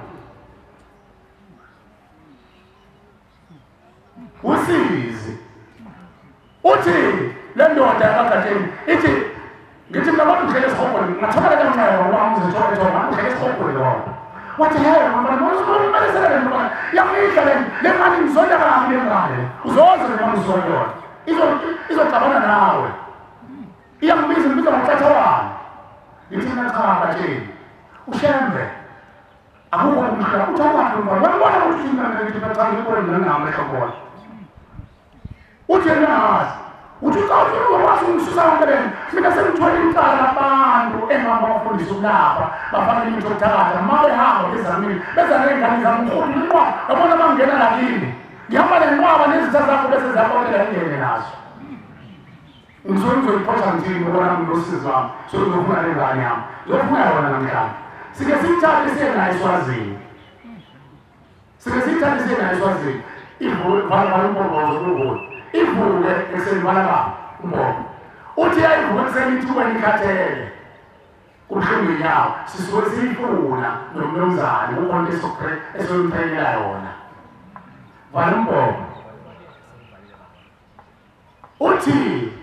D: Usizi uthi le ndoda yakagatsheni ithi ngithi mina abantu ngihlele esihogweni ngathola kanxeba wami ngizithola ngihlele esihogweni wona. Wathi hey mama uzokumalisela le mntwana yangidla le mali ngizonda kabi le ngane uzoze noma ngizonda yona izoxabana nawe iyangibiza ngibiza ngomthatha wami. Ngithi mina cha Gatsheni uShembe akukho umhlaba uthi awakhe umntwana wabona ukuthi mina ngithi cha ngibona nami ehlokona. Uthi yena angazi uthi ucawuthi ungisusa yonke le nto mina sengithwele icala labantu engihamba bafundisa ukulapha bafake imithi yokuthakatha ma behamba bezamile beza ney'ngane zami mkhulu inqwaba yabona bangena lakini ngihamba nenqwaba nezitha zakho bese ziyabonela ingene nazo. Ngisuke ngizoyiphosha ngithini ubona nginosizi wami so ngizofuna nengane yami ngizofuna yona namhlanje. Sike siyithathe siye nayo eSwazini, sike siyithathe siye nayo eSwazini ivuke vala umbombozo kuholi ivuke ekuseni vala baba umbombo. Uthi yayivuka ekuseni ithi wena ikhathele kubuhlungu inyawo sisuke siyifuna nomnumzane kukhona into esoyimphekela yona vala umbombo. Uthi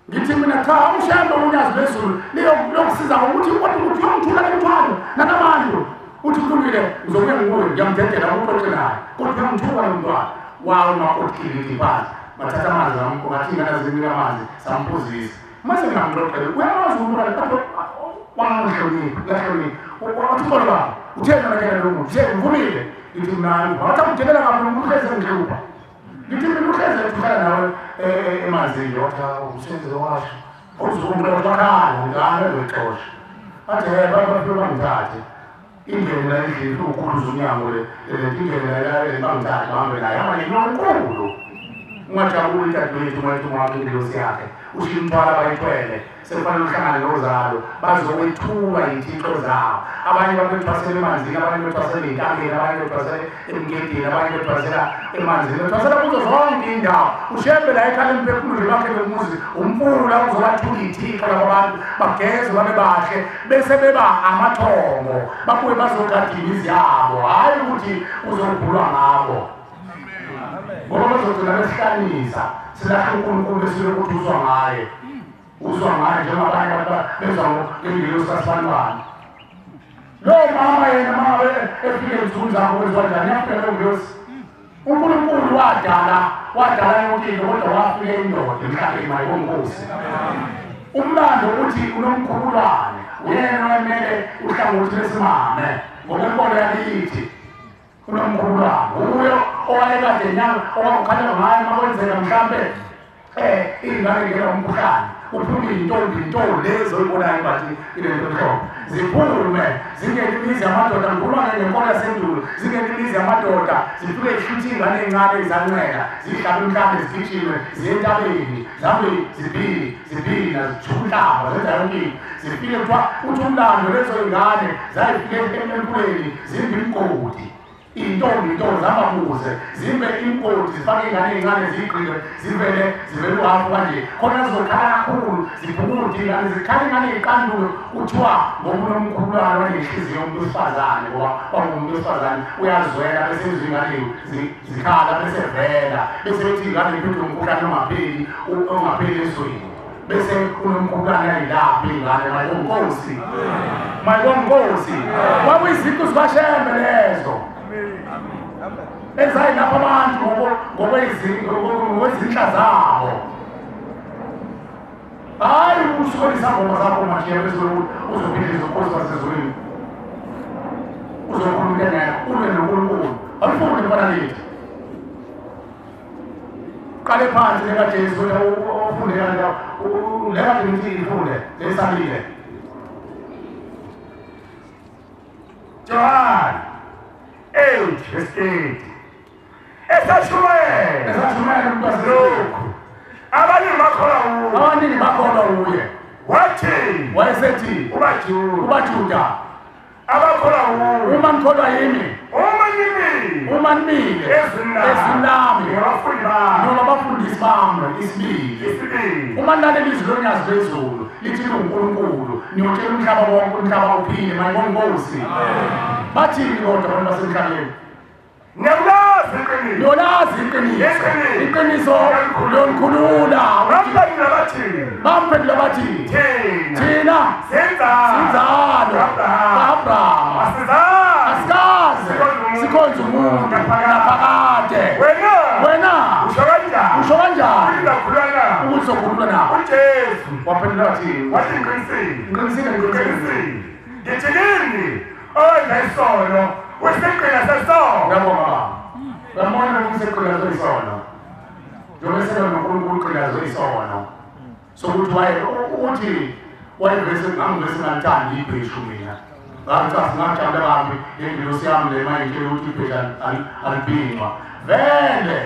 D: ngithi mina cha uShembe unyazi lwezulu liyokusiza ngokuthi kodwa ukuthi uyongithula le mthwalo nanabantu. Uthi kulungile ngizobuya ngibuye ngiyamdedela uxoxe naye kodwa uyangithuka lo mntwana wawo makothile phansi bathatha amanzi ngathi ingane zinika amanzi samphuzisa mase ngamxoxela uyamazi umntwana kodwa wangihlonipha uyahlonipha. Wathi uxolo baba uthena nakena lo muntu ngivumile. Ngithi mina wathi amdelela kabi umuntu uhleze ngihlupha. Ngithi mina uhleze uhlala nawe emanzini wathi umsebenzi washo awuzokumxoxa wakhala ngane loyixosha. Athi he bafike bangithathe ingene la endlini ukhuluza umnyango le ingene la bangithathe bahambe naye hamba nenyoka enkulu. Ungajabuli dadewethu uma wakhe ingelosi yakhe ushiye umthwalo abayithwele sekufanele uhlangane nozalo bazokwethuka iy'thixo zabo. Abanye babethwasela emanzini, abanye bethwasela ey'ntabeni, abanye bethwasela emgedeni, abanye bethwasela emanzini, bethwasela kuzo zonke iy'ndawo. uShembe la ekhala emphefumulweni bakhe bemuzi umfula uzobathuka iy'thixo laba bantu bageze babe bahle bese beba amathongo babuye bazogada imizi yabo, hhayi ukuthi uzobhulwa ngabo ngoba bazogcina besihlanisa silahle uNkulunkulu esilokuthi ukuthi uzwa ngaye uzwa ngaye njengabanye abantu bezwa ngengilosi kasibantwana. Lowo mama yena uma efike ezinsukwini zakho wenziwa njani? Yafika leyo ngilosi. uNkulunkulu wadala yonke into kodwa wafika indoda emhlabeni mayibonke inkosi. Umlando uthi unomkhululwane uyena wemele uhlangothi lesimame ngokwenkolo yakithi. Unomkhululwane uyo owayekade nyanga owakukhala ngayo makwenzeka mhlambe ingane ngena umkhuhlane uphume intombi into lezo oyibonayo bathi ilento nhlobo ziphume zingene imizi yamadoda. Ngikhuluma ngenkolo yasendulo, zingene imizi yamadoda zifike zishuthe ingane encane izancela zihlabe umhlambe zigijime ziye entabeni zihambe ziphila zithuka umhlaba zenza yonke into. Zifike kuthiwa uthi umlando lezo ingane zayifike emfuleni zimbe imigodi intombi into zamabuze zimbe imigodi zifake ingane ey'ncane ziyigqile zivele uhafu kanje khona zizokhala kakhulu ziphumude ingane zikhala ingane ey'qandulo. Kuthiwa ngoba unomkhululwane wanenhliziyo yomuntu wesifazane ngoba kwangumuntu wesifazane uyazwela bese izwa ingane zikhala bese vela bese bethi ingane iphethwe umkhuhlane ongapheli ezweni bese unomkhululwane ayilaphi ingane. Mayibonkosi, mayibonkosi. Kwakuyiziqu zikaShembe lezo ezayilapha abantu ngokwezinhla zabo. Hayi usukolisa ngoma zakho manje bese uzophilisa ubukhosi basezulwini uzokhuluma ngeke ulwe noNkulunkulu. Awufundi mfana lethu, qale phansi lekaJesu ofunde lekathi ngithi ifunde lesabile.
E: John 8:8 esashumayela lokhu abaningi bakholwa kuye. Wathi
D: wayesethi kubaJuda
E: abakholwa kuye,
D: uma nikholwa yimi, uma nimile ezwini lami noma abafundisi bami isibili, uma nilalela izwi lonyazi lwezulu lithi linguNkulunkulu niyotshela umhlaba wonke umhlaba uphile. Mayibonkosi. Bathini kodwa abantu basemhlabeni? Niyolazi iqiniso, iqiniso liyonikhulula. Bamphendula bathi thina sinzalo ka-Abrahama asikaze sikhonze umuntu naphakade. Wena usho kanjani ukuthi uzokhulula na? Waphendula wathi ngiqinisile
E: ngithi kini owenza isono usigqila sesono.
D: Ngiyabonga baba. Uyabona ukuthi usigqila sesono njengoba selwa noNkulunkulu ugqilazwe isono sokuthi uthi wayevese ngangivese ngalithandi ibheshu mina ngajabula kabi ngengilosi yami le mayingitshela ukuthi ibheshu alibhincwa. Vele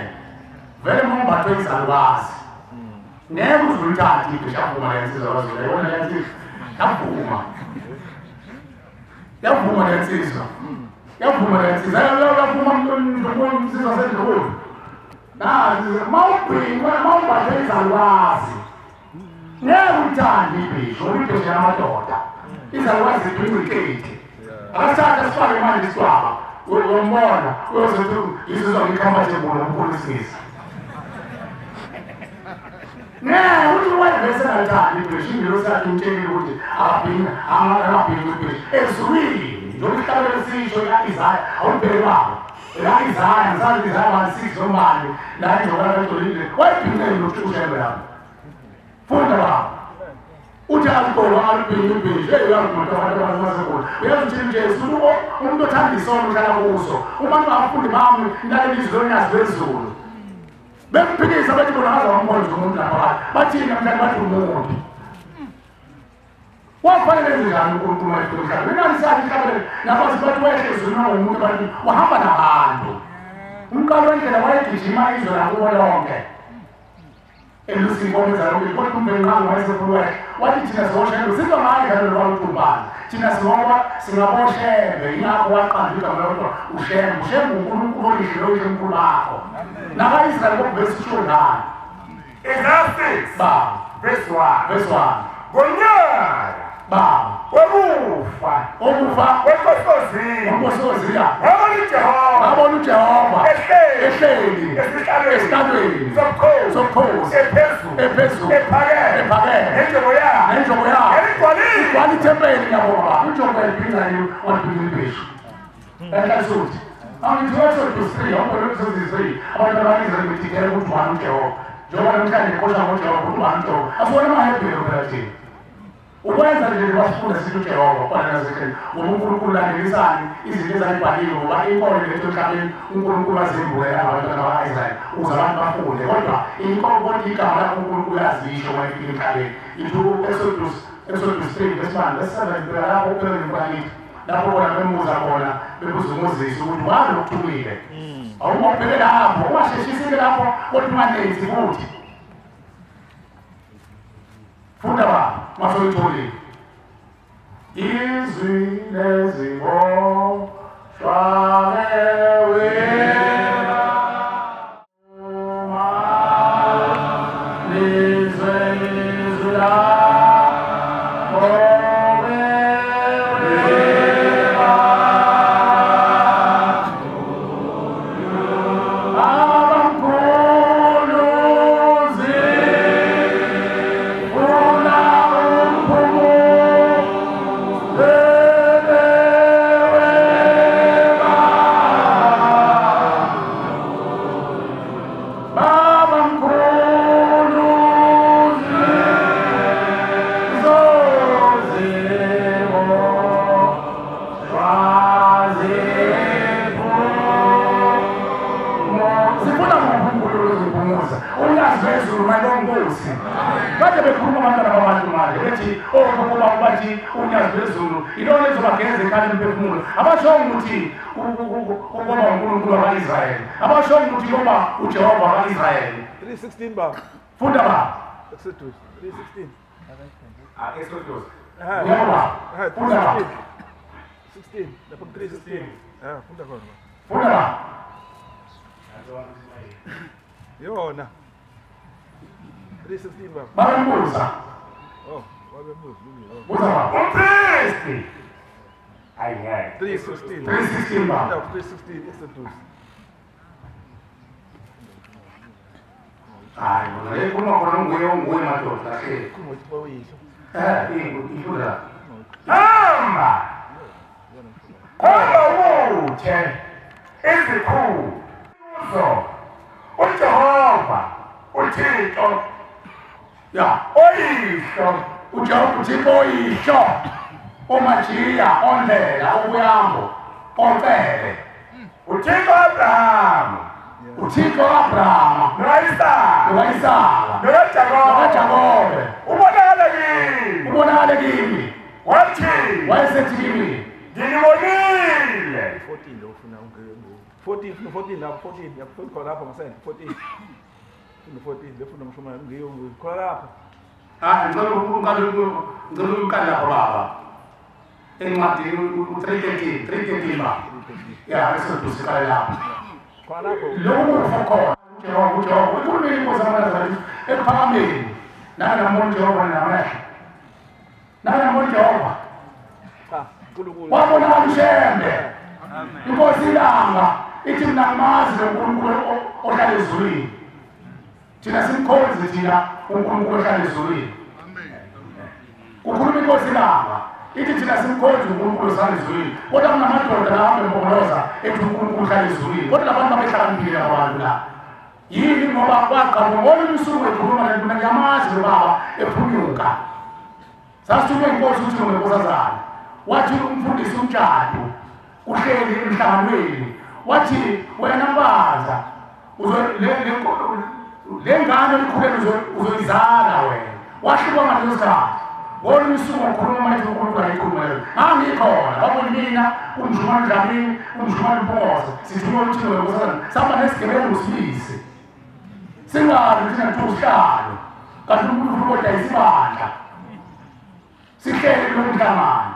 D: vele uma umbathwe izalukazi ngeke uze ulithathe ibheshu. Yavuma le nsizwa kwaZulu, yabona le nsizwa yavuma, yavuma le nsizwa, yavuma le nsizwa, yavuma insizwa sendlunkulu. Mawubhincwe mawumbathe izalukazi ngeke ulithande ibheshu ngoba ibheshu yamadoda. Izalukazi zibhinca iketi. Akasithatha sifake manje isicwaba uyombona uyozothi ngizizwa ngicomfortable ngomkhulu isingisi. Ngeke uthi wayevese ngalithandi ibheshu. Ingelosi yakhe imtshelile ukuthi akabhinci ibheshu ezulwini njengoba isihlabelelo sisho la-Isaya awulibheke baba la-Isaya ngisazi Isaya 1:6 nombani la injoba lakagcolile wayebhincele nokuthi uShembe lapho. Funda baba uthi alugqoka alubhinca ibheshu. Eyi uyazi abantu basekhona uyazi uthini Jesu umuntu othanda isono uhlala kuso. Uma ningabafundi bami nilalela izwi lonyazi lwezulu. Bemphikisa bathi bona ngaze wamkhonza umuntu lapha bathini namhlanje bathi umuntu wafanele njani uNkulunkulu wethu emhlabeni. Mina ngisathi mhlabeni nabazi bathi wehle ezulwini ngomuntu bathi wahamba nabantu. Umqalo wendlela wayegijima izwe lakubo lonke elusa inkomo zalokhu kodwa uMbenqangi wayesekhulu wehle wathi thina siboshembe sizwa ngayo njalo lwalutumbane thina singaboshembe. Ingakho waqamba igama lodwa uShembe. uShembe uNkulunkulu oyidlile oyimkhulu wakho naka-Israyeli kokuvesi kusho njani
E: Isaiah 6
D: baba
E: verse 1
D: verse 1
E: ngonyaka
D: baba
E: wokufa wenkosi uZiya
D: ngabona uJehova
E: ehleli
D: esihlalweni sobukhosi
E: ephezulu
D: ephakeme
E: nenjongo yakhe
D: igcwala ithempeli. Ngiyabonga injongo yayibhincayo walibhinca ibheshu enhla. Angithi Exodus 3 awubona Exodus 3 abantu abaningi bethikela ukuthi ubani uJehova njengoba namhlanje iqosha ngoJehova ukuthi ubani uJehova. Asiwona amaHebheru phela thina. Ukwenza nje basifunda sithi uJehova khona nasekhaya ngoba uNkulunkulu landelisani izinto ezayibhaliwe ngoba inkolo lethu emhlabeni uNkulunkulu wazembulela abantwana bakwa-Israyeli ukuze abantu bafunde kodwa inkolo kodwa igama lakho uNkulunkulu uyazisho uma ifika emhlabeni ithi Exodus 3 verse 1 verse 7 phela lapho uphela lapho bona bemuza khona bebuza uMoses ukuthi wani okuthumile awungobheke lapho ungasheshisile lapho kodwa ungalenzi futhi funda ba masoyitholile izwi lezibo shwalewe uJehova kaIsrayeli
B: 3:16 ba
D: funda ba
B: Exodus 3:16
D: Exodus yebo funda ba
B: 16 lapho 3:16 funda khona ba
D: funda ba
B: yona 3:16 ba
D: babembuza
B: oh babembuza lungile
D: buza ba umpristi ayi
B: 3:16
D: 3:16 ba
B: 3:16 Exodus.
D: Hayi bona le khuluma khona nguye onguye madoda hle ifunda hamba khomba ubuthe izikhulu uzo uJehova uThixo ya oyihlo uJehova uThixo oyihlo omajiya ondlela ubuyambo ocele
E: uThixo Abraham
D: uThixo Abraham noIsaka noJakobe ubonakale kimi
E: wathi
D: wayesethi kimi
E: nginibonile
B: 14 lo ufuna 14 14 lapho 14 yakufuna khona lapho ngasendle 14 14 lefuna mshuma ngiyo khona lapho
D: ngicela uqale lapho baba encwadini u3:13 3:13 ba ya Exodus iqale lapho lokhu kufa khona uJehova ukhulumile inkosi yamaNazaretha ekuphakameni nangambona uJehova namehlo nangambona uJehova
B: cha uNkulunkulu
D: wabona uShembe inkosi ilanga ithi mina ngimazi lo uNkulunkulu ohlala ezulwini thina simkhonze thina uNkulunkulu ohlala ezulwini kukhuluma inkosi ilanga ithi thina simkhonze uNkulunkulu ohlala ezulwini kodwa kunamadoda la ahamba empongoloza ethi uNkulunkulu uhlala ezulwini kodwa labantu babehlakaniphile abantu la yini ngoba kwaqhamuka ngolunye usuku ekhuluma nento ngiyamazi lo baba ephunyuka sasithunywe inkosi ukuthi ngenkosazana wathi umfundisi umtshado uhleli emhlanganweni wathi wena mbaza le ngane olikhulele uzoyizala wena wahluka ngaleso sikhathi ngolunye usuku ngikhuluma manje uNkulunkulu ayikhuluma leyo ngangikhona wabona mina umjumane Dlamini umjumane Mpungose sithunywe uthixo ngenkosazana sihamba nesigebengu sibisi singabi thina kuthiwa usihlalo kanti uNkulunkulu kodwa isibandla sihlele kulo mhlangano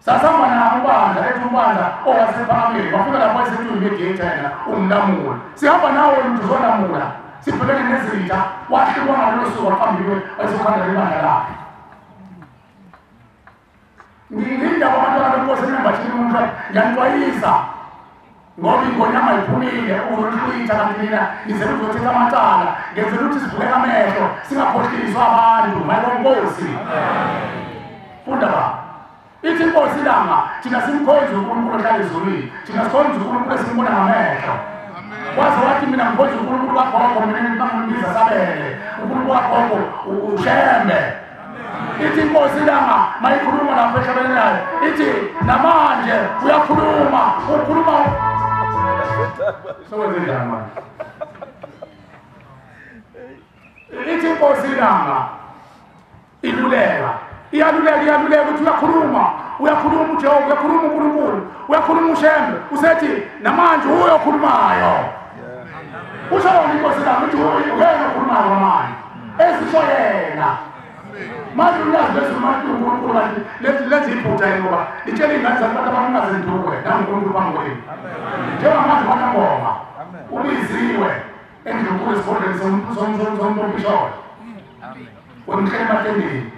D: sasihamba nabo ubandla lethu ubandla owasephakameni wafika lapho wayesethi uyimediator yena umlamuli sihamba nawe mntu uzolamula sibhekene nezitha wahlukwa ngalolo suku waqambiwe wayesekhanda ibandla lakhe ngindaba abantwana benkosi enembathini umhlaba ngiyanixwayisa ngoba ingonyama iphumile uzolihlwitha kanti nina nizele ukuzothetha amacala ngenzela ukuthi sivuleke amehlo singakhohliswa abantu mayibonkosi funda ba ithi inkosi ilanga thina simkhonze uNkulunkulu ohlala ezulwini thina sikhonze uNkulunkulu esimbona ngamehlo waze wathi mina ngikhonze uNkulunkulu kagogo mina ngimbiza Sabele uNkulunkulu kagogo uShembe Ithi inkosi ilanga mayikhuluma lapho ehlabelelayo ithi namanje uyakhuluma ukhuluma sokwenzenjani manje? Ithi inkosi ilanga iluleka iyaluleka iyaluleka ukuthi uyakhuluma uyakhuluma uJehova uyakhuluma uNkulunkulu uyakhuluma uShembe usethi namanje uye okhulumayo. Usho wona inkosi ilanga uthi uyena okhulumayo manje esisho yena. Manje uyazi lezo manje uNkulunkulu kanti lezi iphutha yini ngoba litshela ingane zabantu abangazinduwe nanguNkulunkulu phambi. Njengamanje banangoma ubiziwe endlunkulu esigodlweni somphisholo. Amen. Wemhlele ematendeni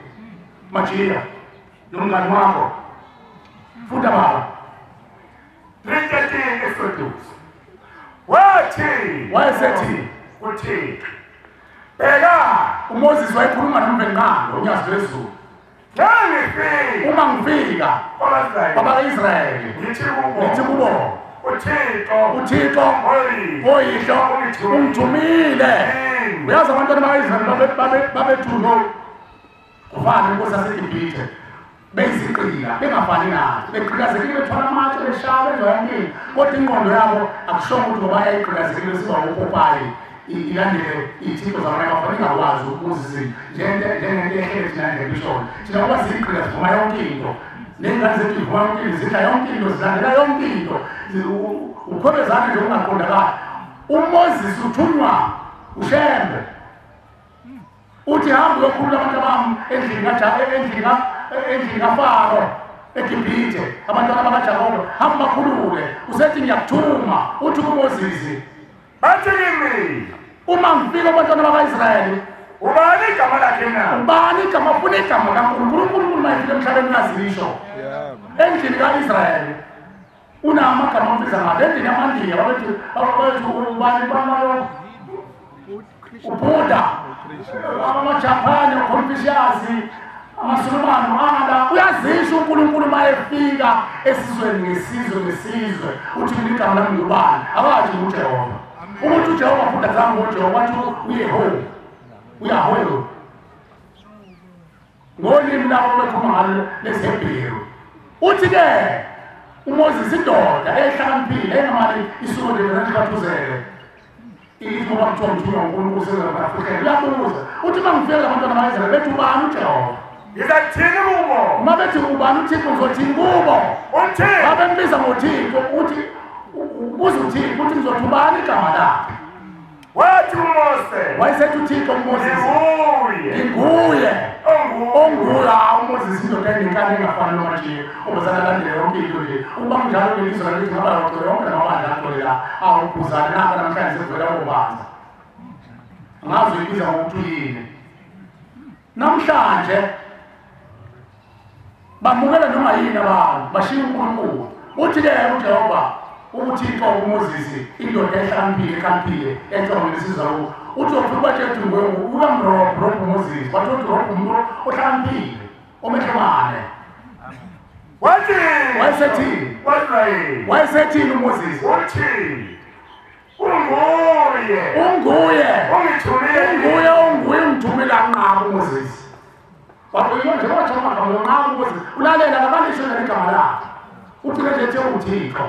D: Majiya nomngani wakho funda baba
E: 3:13 Exodus. Wathi
D: wayesethi
E: uThixo bheka
D: uMoses wayekhuluma nomvenqalo unyazi lwezulu.
E: Ngangifika
D: uma ngifika kwabaka-Israyeli ngithi kubo uThixo oyihlo ungithumile. Uyazi abantwana baka-Israyeli babethunywe kufana inkosi yaseGibhithe beyizigqila bengafani nathi begqilazekile bethwala amatshe beshaya benza yonke into kodwa ingqondo yabo akushongo ukuthi ngoba yayigqilazekile siba upopayi ilandele iy'thixo zabanye abafana ingakwazi ukubuza izinto njengento ehlele thina ngebisholo. Thina ngoba siyigqila sivuma yonke into ney'ngane zethu zivuma yonke into zidla yonke into zilandela yonke into ukhwebezane nje ungaqondakali. uMoses uthunywa uShembe uthi hamba uyokhulula abantu bami endlini kaFaro eGibhithe abantwana bakaJakobe hamba bakhulule. Usethi ngiyakuthuma uthi kuMoses
E: bathi kimi
D: uma ngifika abantwana baka-Israyeli
E: ubani igama lakhe na?
D: Ubani igama? Ufuna igama kaNkulunkulu. uNkulunkulu mayefika emhlabeni uyazisho. Endlini ka-Israyeli unamagama ambiza ngalo. Endlini yamandiya babethi ubani banayo uBuddha amaJapani uConfucius amaSulumane u-Allah. Uyazisho uNkulunkulu mayefika esizweni ngesizwe ngesizwe uthi mina igama lami ngubani? Akathi uJehova. Ukuthi uJehova futhi azange uJehova wathi uYehova uYahweh ngolimi labo bekhuluma ngalo lesiHebheru. Uthi-ke uMoses indoda ehlakaniphile engamali isuke nje njengathuzele ithi ngoba kuthiwa ngithunywa uNkulunkulu sezabaafrika uyabuza uthi uma ngifika abantwana ba-Israyeli bethi ubani uJehova?
E: Ngizathini kubo?
D: Uma bethi ubani uThixo ngizothini kubo?
E: Uthixo
D: babembiza ngoThixo uthi ubuza uThixo uthi ngizothi ubani igama lakhe?
E: Wathi uMose
D: wayesethi uThixo kuMoses
E: nginguye
D: onguye. UMoses indoda enenkani engafani noMajiya obuzana alandele yonke into nje ukuba kunjalo lelizwe lalithi ngaba yogcwele yonke namabandla agcwele la awubhuzane naka namhlanje sekuvela kobanza angazi uyibiza ngokuthi uyini. Namhlanje bamukela noma yini abantu bashiya uNkulunkulu. Uthi-ke uJehova uThixo kuMoses indoda ehlakaniphile ekhaliphile ecabangela isizwe kubo uthi ufika ubatshela ukuthi uyamrobha uMoses wathi udrobha umuntu ohlakaniphile omehlomane.
E: Wathi
D: wayesethini wayesethini uMoses
E: uthi unguye
D: unguye
E: ungithumile
D: unguye unguye ungithumile anqaba uMoses. Wathi nje wathi amagama unqaba uMoses ulalela akalisho igama lakhe uthi nje ethe uThixo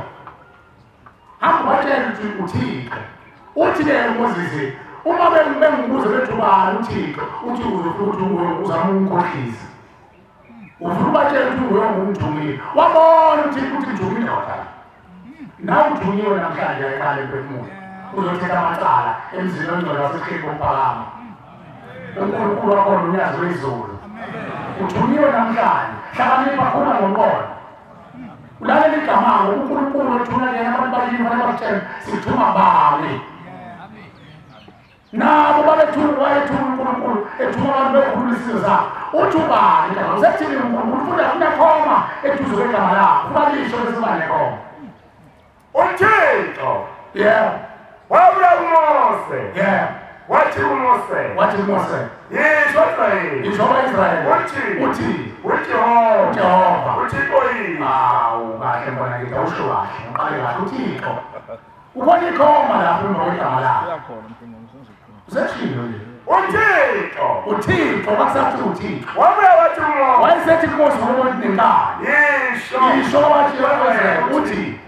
D: hamba batshela ukuthi uThixo. Uthi-ke uMoses uma bengibuza bethi ubani uThixo uthi uzofika ukuthi unguye uzama ukungikhohlisa ufuna ubatshela ukuthi unguye ongumthumile. Wabona uThixo ukuthi ngithumile indoda nawe uthunyiwe namhlanje ayiqale emphefumulo uzothetha amacala emzini ongcwele waseHleko uphakama uNkulunkulu wakhona unyazi lwezulu. Uthunyiwe namhlanje hlakanipha khuluma ngomqondo ulalela igama uNkulunkulu othunywa yena abantu bakini fanele bakutshele sithuma bani nabo babethuma wayethuma uNkulunkulu ethuma abantu bekhulula isizwe zabo. Uthi ubani igama usethini uNkulunkulu funda unekhoma eduze kwegama lakho kuba lisho bese kuba nekhoma.
E: uThixo
D: yebo
E: wabuya kuMose
D: yebo
E: wathi kuMose
D: wathi kuMose
E: yisho Israyeli
D: yisho ba-Israyeli
E: uthi
D: uthi
E: uJehova
D: uJehova
E: uThixo yini?
D: Awu kahle mbona ngithi awusho kahle ngiqale kahle uThixo ukhona ikhoma lapho emva kwegama lakhe useshilo nje.
E: uThixo
D: uThixo wakusathi uThixo
E: wabuya wathi kuMose
D: wayesethi kuMose ngokunenkani
E: yisho
D: yisho wathi uthi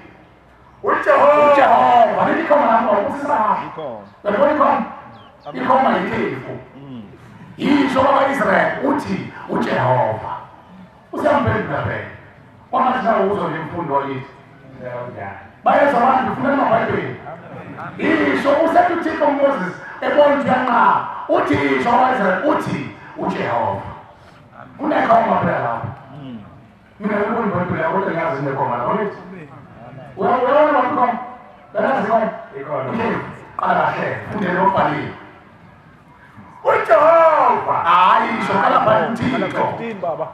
E: uJehova
D: uJehova lithi khona lapho usisakhe yabona ikhona ikhoma yikhefu yisho baba-Israyeli uthi uJehova usiyamphendula phela kwangathi nawe uzwa nemfundo akithi bayezwa abantu ufuna emabhayibheli isho usethi uThixo Moses ebona ukuthi uyanqaba uthi isho baba-Israyeli uthi uJehova kunekhoma phela lapho mina ngibona ibhayibheli yakho kodwa ngiyazi inekhoma lapho ngithi uyabona ikhoma uyazi ikhoma
E: ikhona
D: qala kahle fundele okubhaliwe
E: uJehova
D: hayi isho qala phansi uThixo
B: baba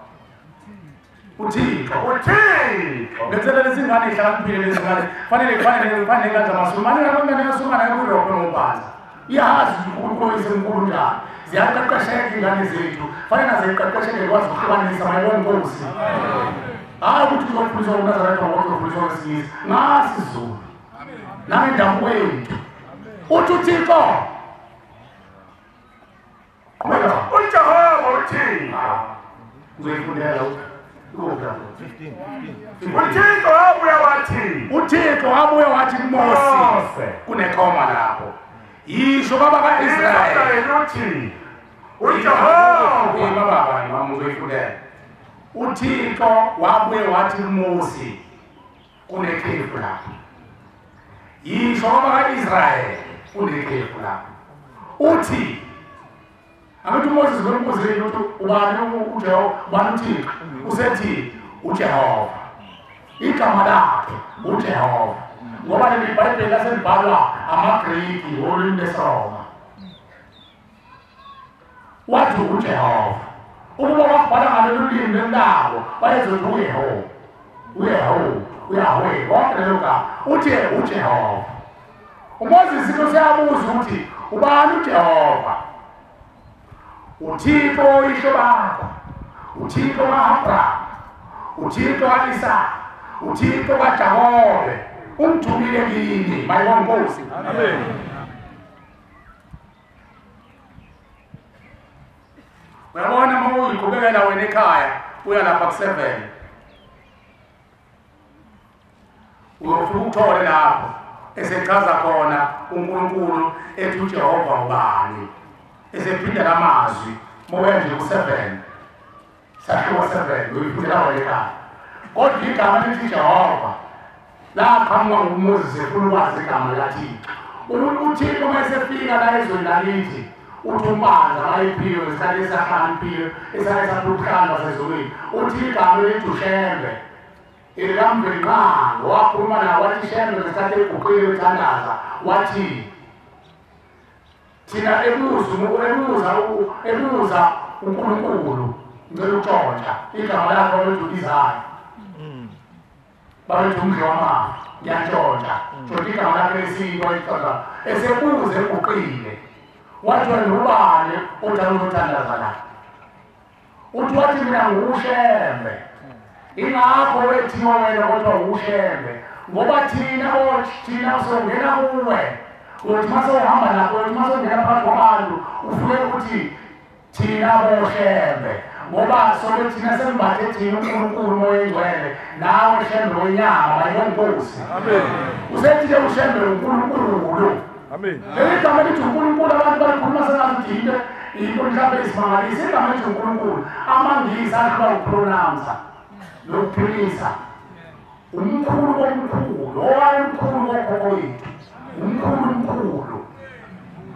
D: uThixo
E: uThixo
D: ngenzela lezi ngane ihlakaniphile lezi ngane fanele fanele ngane zamasumane nabangane yasumane kuyirobho nobhaza iyazi uNkulunkulu isenkulu njani ziyaqeqesheka ingane zethu fanele naziqeqesheke kwazi ukuhlukanisa mayibona inkosi hayi ukuthi uzofundiswa uNazaretha ngoba uzofundiswa ngesingisi ngasizulu nangendabuko yethu uthi uThixo
E: uJehova uThixo
D: uzoyifundela
E: uThixo wabuya wathi
D: uThixo wabuya wathi kuMose kunekhoma lapho yisho baba kaIsrayeli
E: uthi uJehova
D: baba mama uzoyifundela uThixo wabuye wathi kuMose kunekhefu lapho yisho baba kaIsrayeli kunekhefu lapho uthi angithi uMoses ngombuzile ukuthi ubani uJehova ubani uThixo usethi uJehova igama lakhe uJehova ngoba leli Bhayibheli laselibhalwa amaGriki olwimi lesiRoma wathi uJehova ukuba wakubhala ngalolu limi lwendawo wayezothi uYehova uYehova uYahweh konke lelo gama uthi uJehova uMoses into siyabuza ukuthi ubani uJehova uThixo oyihlo bakho uThixo ka-Abraham uThixo ka-Isaka uThixo kaJakobe ungithumile kini mayibona inkosi
B: amen
D: uyabona uma uyiqhubekela wena ekhaya uya lapha ku-7 uyofika ukuthole lapho esechaza khona uNkulunkulu ethi uJehova ubani esephinda lamazwi moya nje ku-7 sahluko 7 uyifundela wena ekhaya kodwa igama elithi Jehova laqhamuka nguMoses efuna ukwazi igama likaThixo uThixo uma esefika la ezweni lakithi uthi umbanza mayiphiwe isikhathi esahlakaniphile esake saphula sezulwini uthi igama elithi uShembe elikamvelinqangi wakhuluma naye wathi Shembe ngesikhathi eguqile ethandaza wathi thina ebuza uNkulunkulu ngicela ukutshontsha igama lakho babethi Isaya babethi umdli wamafa ngiyantshontsha tshontsha igama lakhe lesiko ixoxa esebuze eguqile wathi wena ubani othanda ukuthandaza la uthi wathi mina nguShembe ingakho wethiwa wena kodwa uShembe ngoba thina songena kuwe uthi mase uhamba lapho uthi mase ungena phakathi kwabantu ufike ukuthi thina boShembe ngoba soke thina sembathe thina uNkulunkulu moya oyingcwele nawe Shembe wenyama mayibona inkosi
B: amen
D: usethi ke uShembe uNkulunkulu
B: amen
D: leli gama elithi uNkulunkulu abantu balikhuluma sengathi into mhlawumbe isimangalisi igama elithi uNkulunkulu amaNgisi ahlula ukupronounce nokuphilisa umkhulu komkhulu owayemkhulu wokhokho wethu umkhulu mkhulu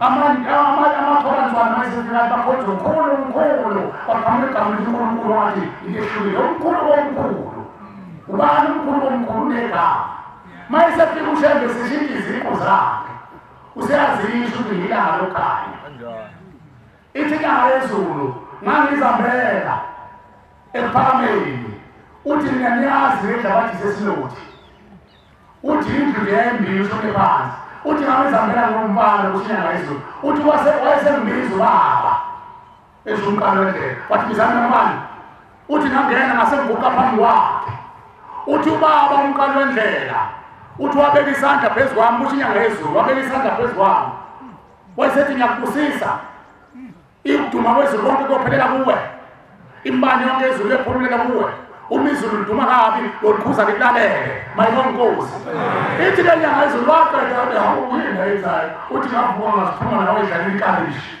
D: amakholanzwana mayesefika bakhonza umkhulu mkhulu waqhamuka igama elithi uNkulunkulu wathi into ehlukile umkhulu komkhulu ubani umkhulu komkhulu unegama mayesefika uShembe seshintsha iziqu zakhe useyazisho ukuthi yilanga lokhanya ithi inyanga yezulu ngangizambela ekuphakameni uthi mina niyazi ngendlabathi sesilothi uthi indlu yembi ushone phansi uthi ngangizambela ngomfana kusho inyanga yezulu uthi wayesengibiza ubaba esho umqalo wendlela wathi bizani nomfana uthi ngangena ngasenguqa phambi kwakhe uthi ubaba umqalo wendlela uthi wabeka isandla phezu kwami kusho inyanga yezulu wabeka isandla phezu kwami wayesethi ngiyakubusisa Iduma kwezulu konke kophelela kuwe. Imali yonke ezulu ephumelela kuwe. Uma izulu liduma kabi yolikhuza likulalele. Mayibonga inkosi. Ithi le nyanga izulu waqeda awuyini ayenzayo. Uthi ngavuka ngasiphuma nawe idlala ikalishi.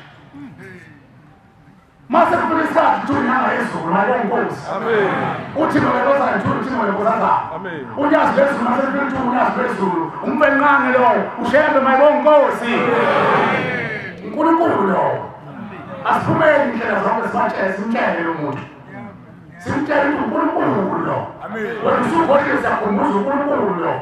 D: Mase kufika isikhathi kuthiwa inyanga yezulu mayibonga inkosi.
B: Amen.
D: Uthi ngolekozana uthi ngolekozana.
B: Amen.
D: Unyazi lwezulu mase kufika kuthiwa unyazi lwezulu. Umvenqange lowo ushembe mayibonga inkosi. uNkulunkulu lowo. Asiphumele indlela zonke sibatshele simtshele lo muntu. Simtshele ukuthi uNkulunkulu lo.
B: Amen.
D: Wena usukhohlisa siyakhumbuza uNkulunkulu lo.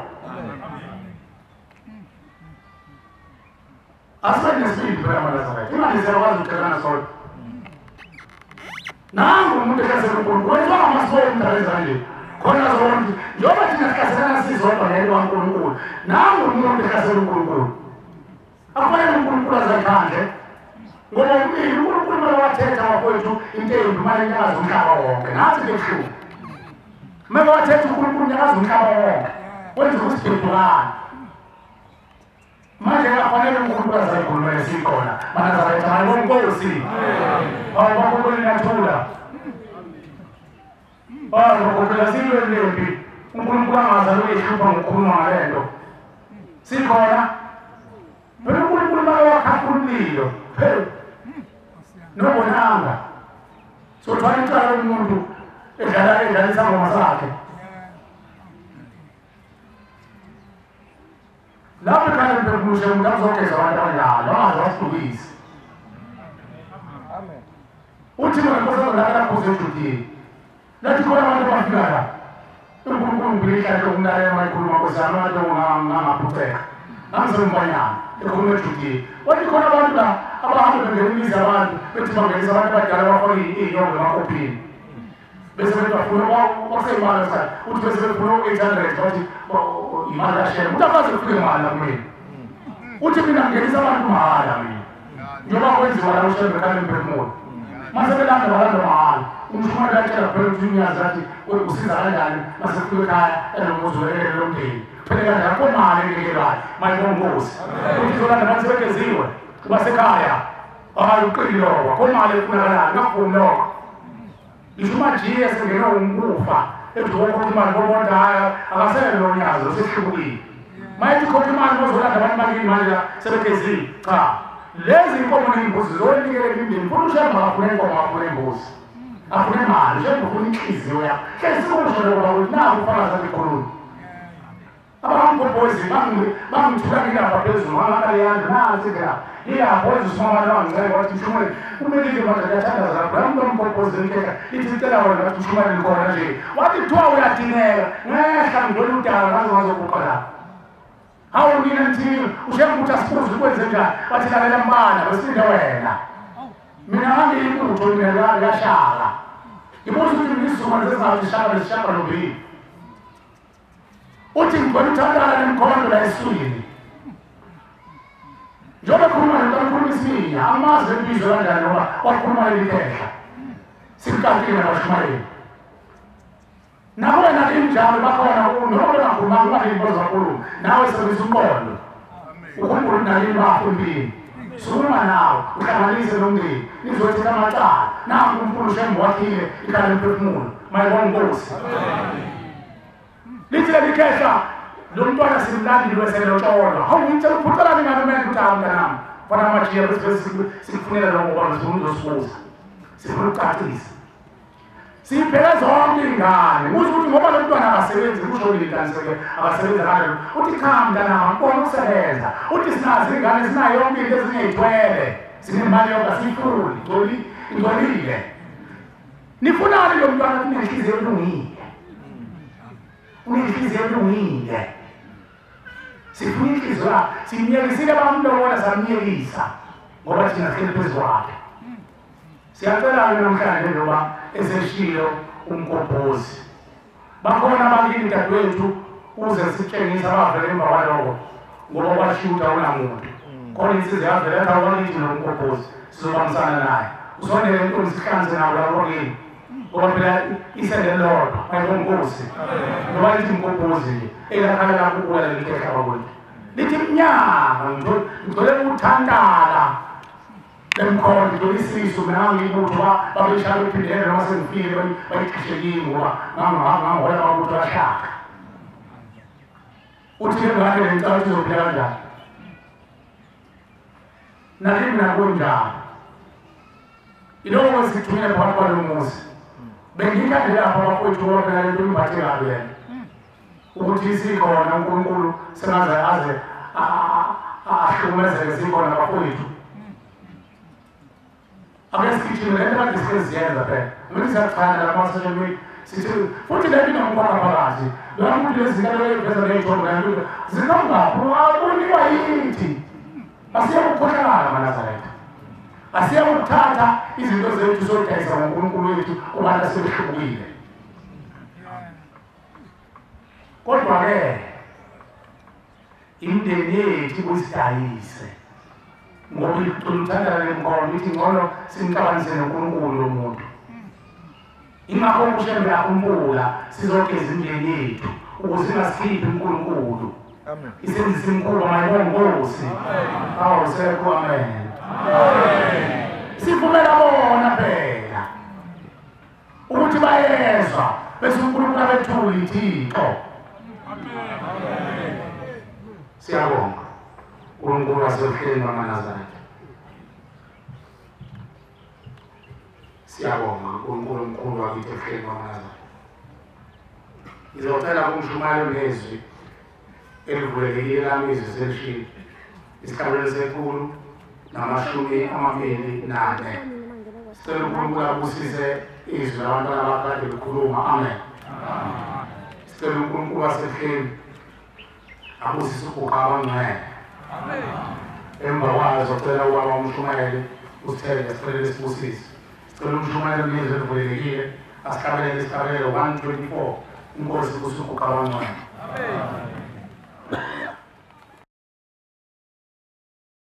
D: Asibe nesibindi phela amaNazaretha. Imali siyakwazi ukuxelana sodwa. Nangu umuntu ehlasela uNkulunkulu wenziwa ngamasiko indaba ezanje. Khona zonke njengoba thina sihlaselana sizodwa ngeke kaNkulunkulu. Nangu umuntu ehlasela uNkulunkulu. Akufanele uNkulunkulu azakhandle. Ngoba uNkulunkulu kumele wathetha wakwethu into embi manje inyakaza umhlaba wonke. Nathi kubuhlungu. Kumele wathetha uNkulunkulu unyakaza umhlaba wonke. Wenza ukusidudulana. Manje akufanele uNkulunkulu azayikhulumele sikhona. MaNazaretha mayibonga inkosi. Hawu bakhona niyathula. Hawu bakhona silwe lempi. uNkulunkulu angaze uyihlupha ngokukhuluma ngalento. Sikhona. Phela uNkulunkulu make wakhafula umlilo. Phela nobonanga. Sothwala icala umuntu edlala edlala isangoma sakhe. Lapho ekhaya mphefumulo umuntu azogeza abantu abanjalo, angaze wasihlukise.
B: Amen.
D: Uthi mina Nkosi la phuze ejudini. Lathi khona abantu abafika la. uNkulunkulu ngiphila lokumlalela mayikhuluma Nkosi yami abantu ngangaphuceka. Ngangizombanyana ekhuluma ejudini. Wathi khona abantu la abahamba bengena imizi yabantu bethi bangenisa abantu abadala bafake iy'nyongo emakophini. Bese bethi bafuna kwakuseyimali sayo. Uthi bese befuna u-800 bathi imali kashela. Uthi akaze kufike imali la kumina. Uthi mina ngingenisa abantu mahhala mina. Njengoba kwenziwa la ushembe ekhaya emphefumulo. Mase belanda balanda mahhala. Umshumayeli uyatshela phela ukuthi unyazi athi usiza kanjani mase kufika ekhaya enomuzi ulekelele lomndeni. Phela kanjani akho mali enekelwayo mayibonga inkosi. Uthi izolanda abantu sebegeziwe basekhaya. Hayi uqili lokho akho mali efunakalayo ngakuvumi lokho. Ngisho umajiya sengenwe ukufa ethi wokhokha imali bobonda hhayi akasele lo nyazi usehlubukile. Mayethi khokha imali bozolanda abantu bakini manje la sebegeziwe. Cha. Lezi inkomo ney'mbuzi zonikele imindeni funa ushembe akafuna inkomo akafuna imbuzi. Afuna imali ushembe ufuna inhliziyo yakho. Hlezi sikusho lokho ukuthi naku ufakazi abekhuluma. Abangobhozi bangithula ngilapha phezulu ngangaleyanto nansi ke lapha. Iyabhoza usimamane wangincela wathi mshumayeli umelile manje ngiyathandaza lapha. Nami lombhobhozi ngikeka ithi sicela wena wathi mshumayeli khona nje. Wathi kuthiwa uyadineka ngehla ngidwela udaba ngaze ngazoguqa lapha. Hawu nina nithini ushembe ukuthi asibuze ukwenze njani wathi lalela mbana besilinde wena. Mina ngangiyibutho mina ngiyashaka. Ngibuza ukuthi ngizizumane sezingathi shaka nesishaka lombili. Uthi ngigcwele uthandana nemikhondo la esiswini. Njengoba ekhuluma nento akhuluma isiminya, amazi embizo kanjani ngoba wakhuluma leli khehla. Simkakile nabashumayeli. Nawe nakinjalo bakhona noma bengakhulumanga ungalingi bazokhuluma. Nawe sebenzisa umqondo. Ukhumbule ukuthi nakini bafundile. Sukuma nawe uhlanganise nomndeni nizothetha amacala. Nangu uNkulunkulu ushembe wakhile ikhaya lomphefumulo. Mayibonga inkosi. Lithi leli khehla lo mntwana simlandile weselotsholwa. Hawu ngitshela uphucelani ngalo mina ukuthi hawu mntanami. Fana amajiya bese sikufunela lokho ngoba sifuna uzosibuza. Sifuna ukucacisa. Sibheke zonke iy'ngane. Kusho ukuthi ngoba lo mntwana akasebenzi kusho leli akasebenzi kanjalo. Uthi cha mntanami ngibona ukusebenza. Uthi sinazo iy'ngane sinayo yonke into ezinye ey'thwele. Sinemali yonke asiyifuni ingcolile. Nifunani lo mntwana unenhliziyo elungile. Unenhliziyo elungile. Sifuna inhliziyo yakhe. Simyekisile bamlobola samyekisa ngoba thina sihleli phezu kwakhe. Siyacela-ke namhlanje njengoba eseshilo umgobhozi. Bakhona abakini dadewethu uze sitshengise abavele emva kwaloko ngoba kwashiwo ukuthi awunamuntu. Khona insizwa yavele yathi awukakithi lo mgobhozi sizobambisana naye. Usondele intombi sihlanze nawo lapho kini. Ngoba phela isende lodwa ayibonga inkosi. Ngoba lithi mgobhozi nje elakhala lakho ukuwela leli khehla bakwethu. Lithi mnyaka ngigcwele uthantala. Lemkhonto isisu mina ngibutho babeshaya uphindele noma sengifike bayicishe kimi ngoba ngangihola amabutho ashaka. Uthi ngane ngicela ukuthi uzophila kanjani? Nakimi nakunjalo. Iloko sithumile phakathi kwalo muzi. Bengikade lapha abafowethu ngoba phela lento imphathe kabi yena. Ukuthi isikhona uNkulunkulu sengaze aze ahlukumezeke sikhona abafowethu. Ake sigijime le nto kade siyenza phela. Ukuthi siyachana lapha social media sithi futhi le nto inomkhona phakathi. Lokho ukuthi lezi zinto lezi ley'thombe zinongaphi akunikwa yithi. Asiye ukukhohlakala maNazaretha. Asiye ukuthatha izinto zethu sodayisa ngoNkulunkulu wethu kubantu asebehlukile. Kodwa-ke imindeni yethu ibusidayise ngoba icula lemkhono ithi ngcono simxabanise noNkulunkulu lo muntu. Ingakho uShembe akhumbula sizogeza imindeni yethu ukuze ingasikhiphi uNkulunkulu.
B: Amen.
D: Isenzise imkhuba mayibongosi. Awu sekho amen. Amen. Sivumela bona phela ukuthi bayezwa bese uNkulunkulu abethule ithixo. Amen. Siyabonga uNkulunkulu wasebuhleni bamaNazaretha. Siyabonga uNkulunkulu omkhulu wakithi ebuhleni bamaNazaretha. Ngizocela kumshumayeli ngezwi elivulekile lami izwi selishilo isihlabelelo sekhulu 24. Sicela uNkulunkulu abusise izwi labantwana bakade bekhuluma. Amen. Sicela uNkulunkulu wasebuhleni abusise uguqa abangcwele. Emva kwazo cela ubaba umshumayeli usithele sicela lesibusise. Sicela umshumayeli ngezwi elivulekile asihlabelele isihlabelelo 124 inkosi ibusise uguqa abangcwele.
B: Amen.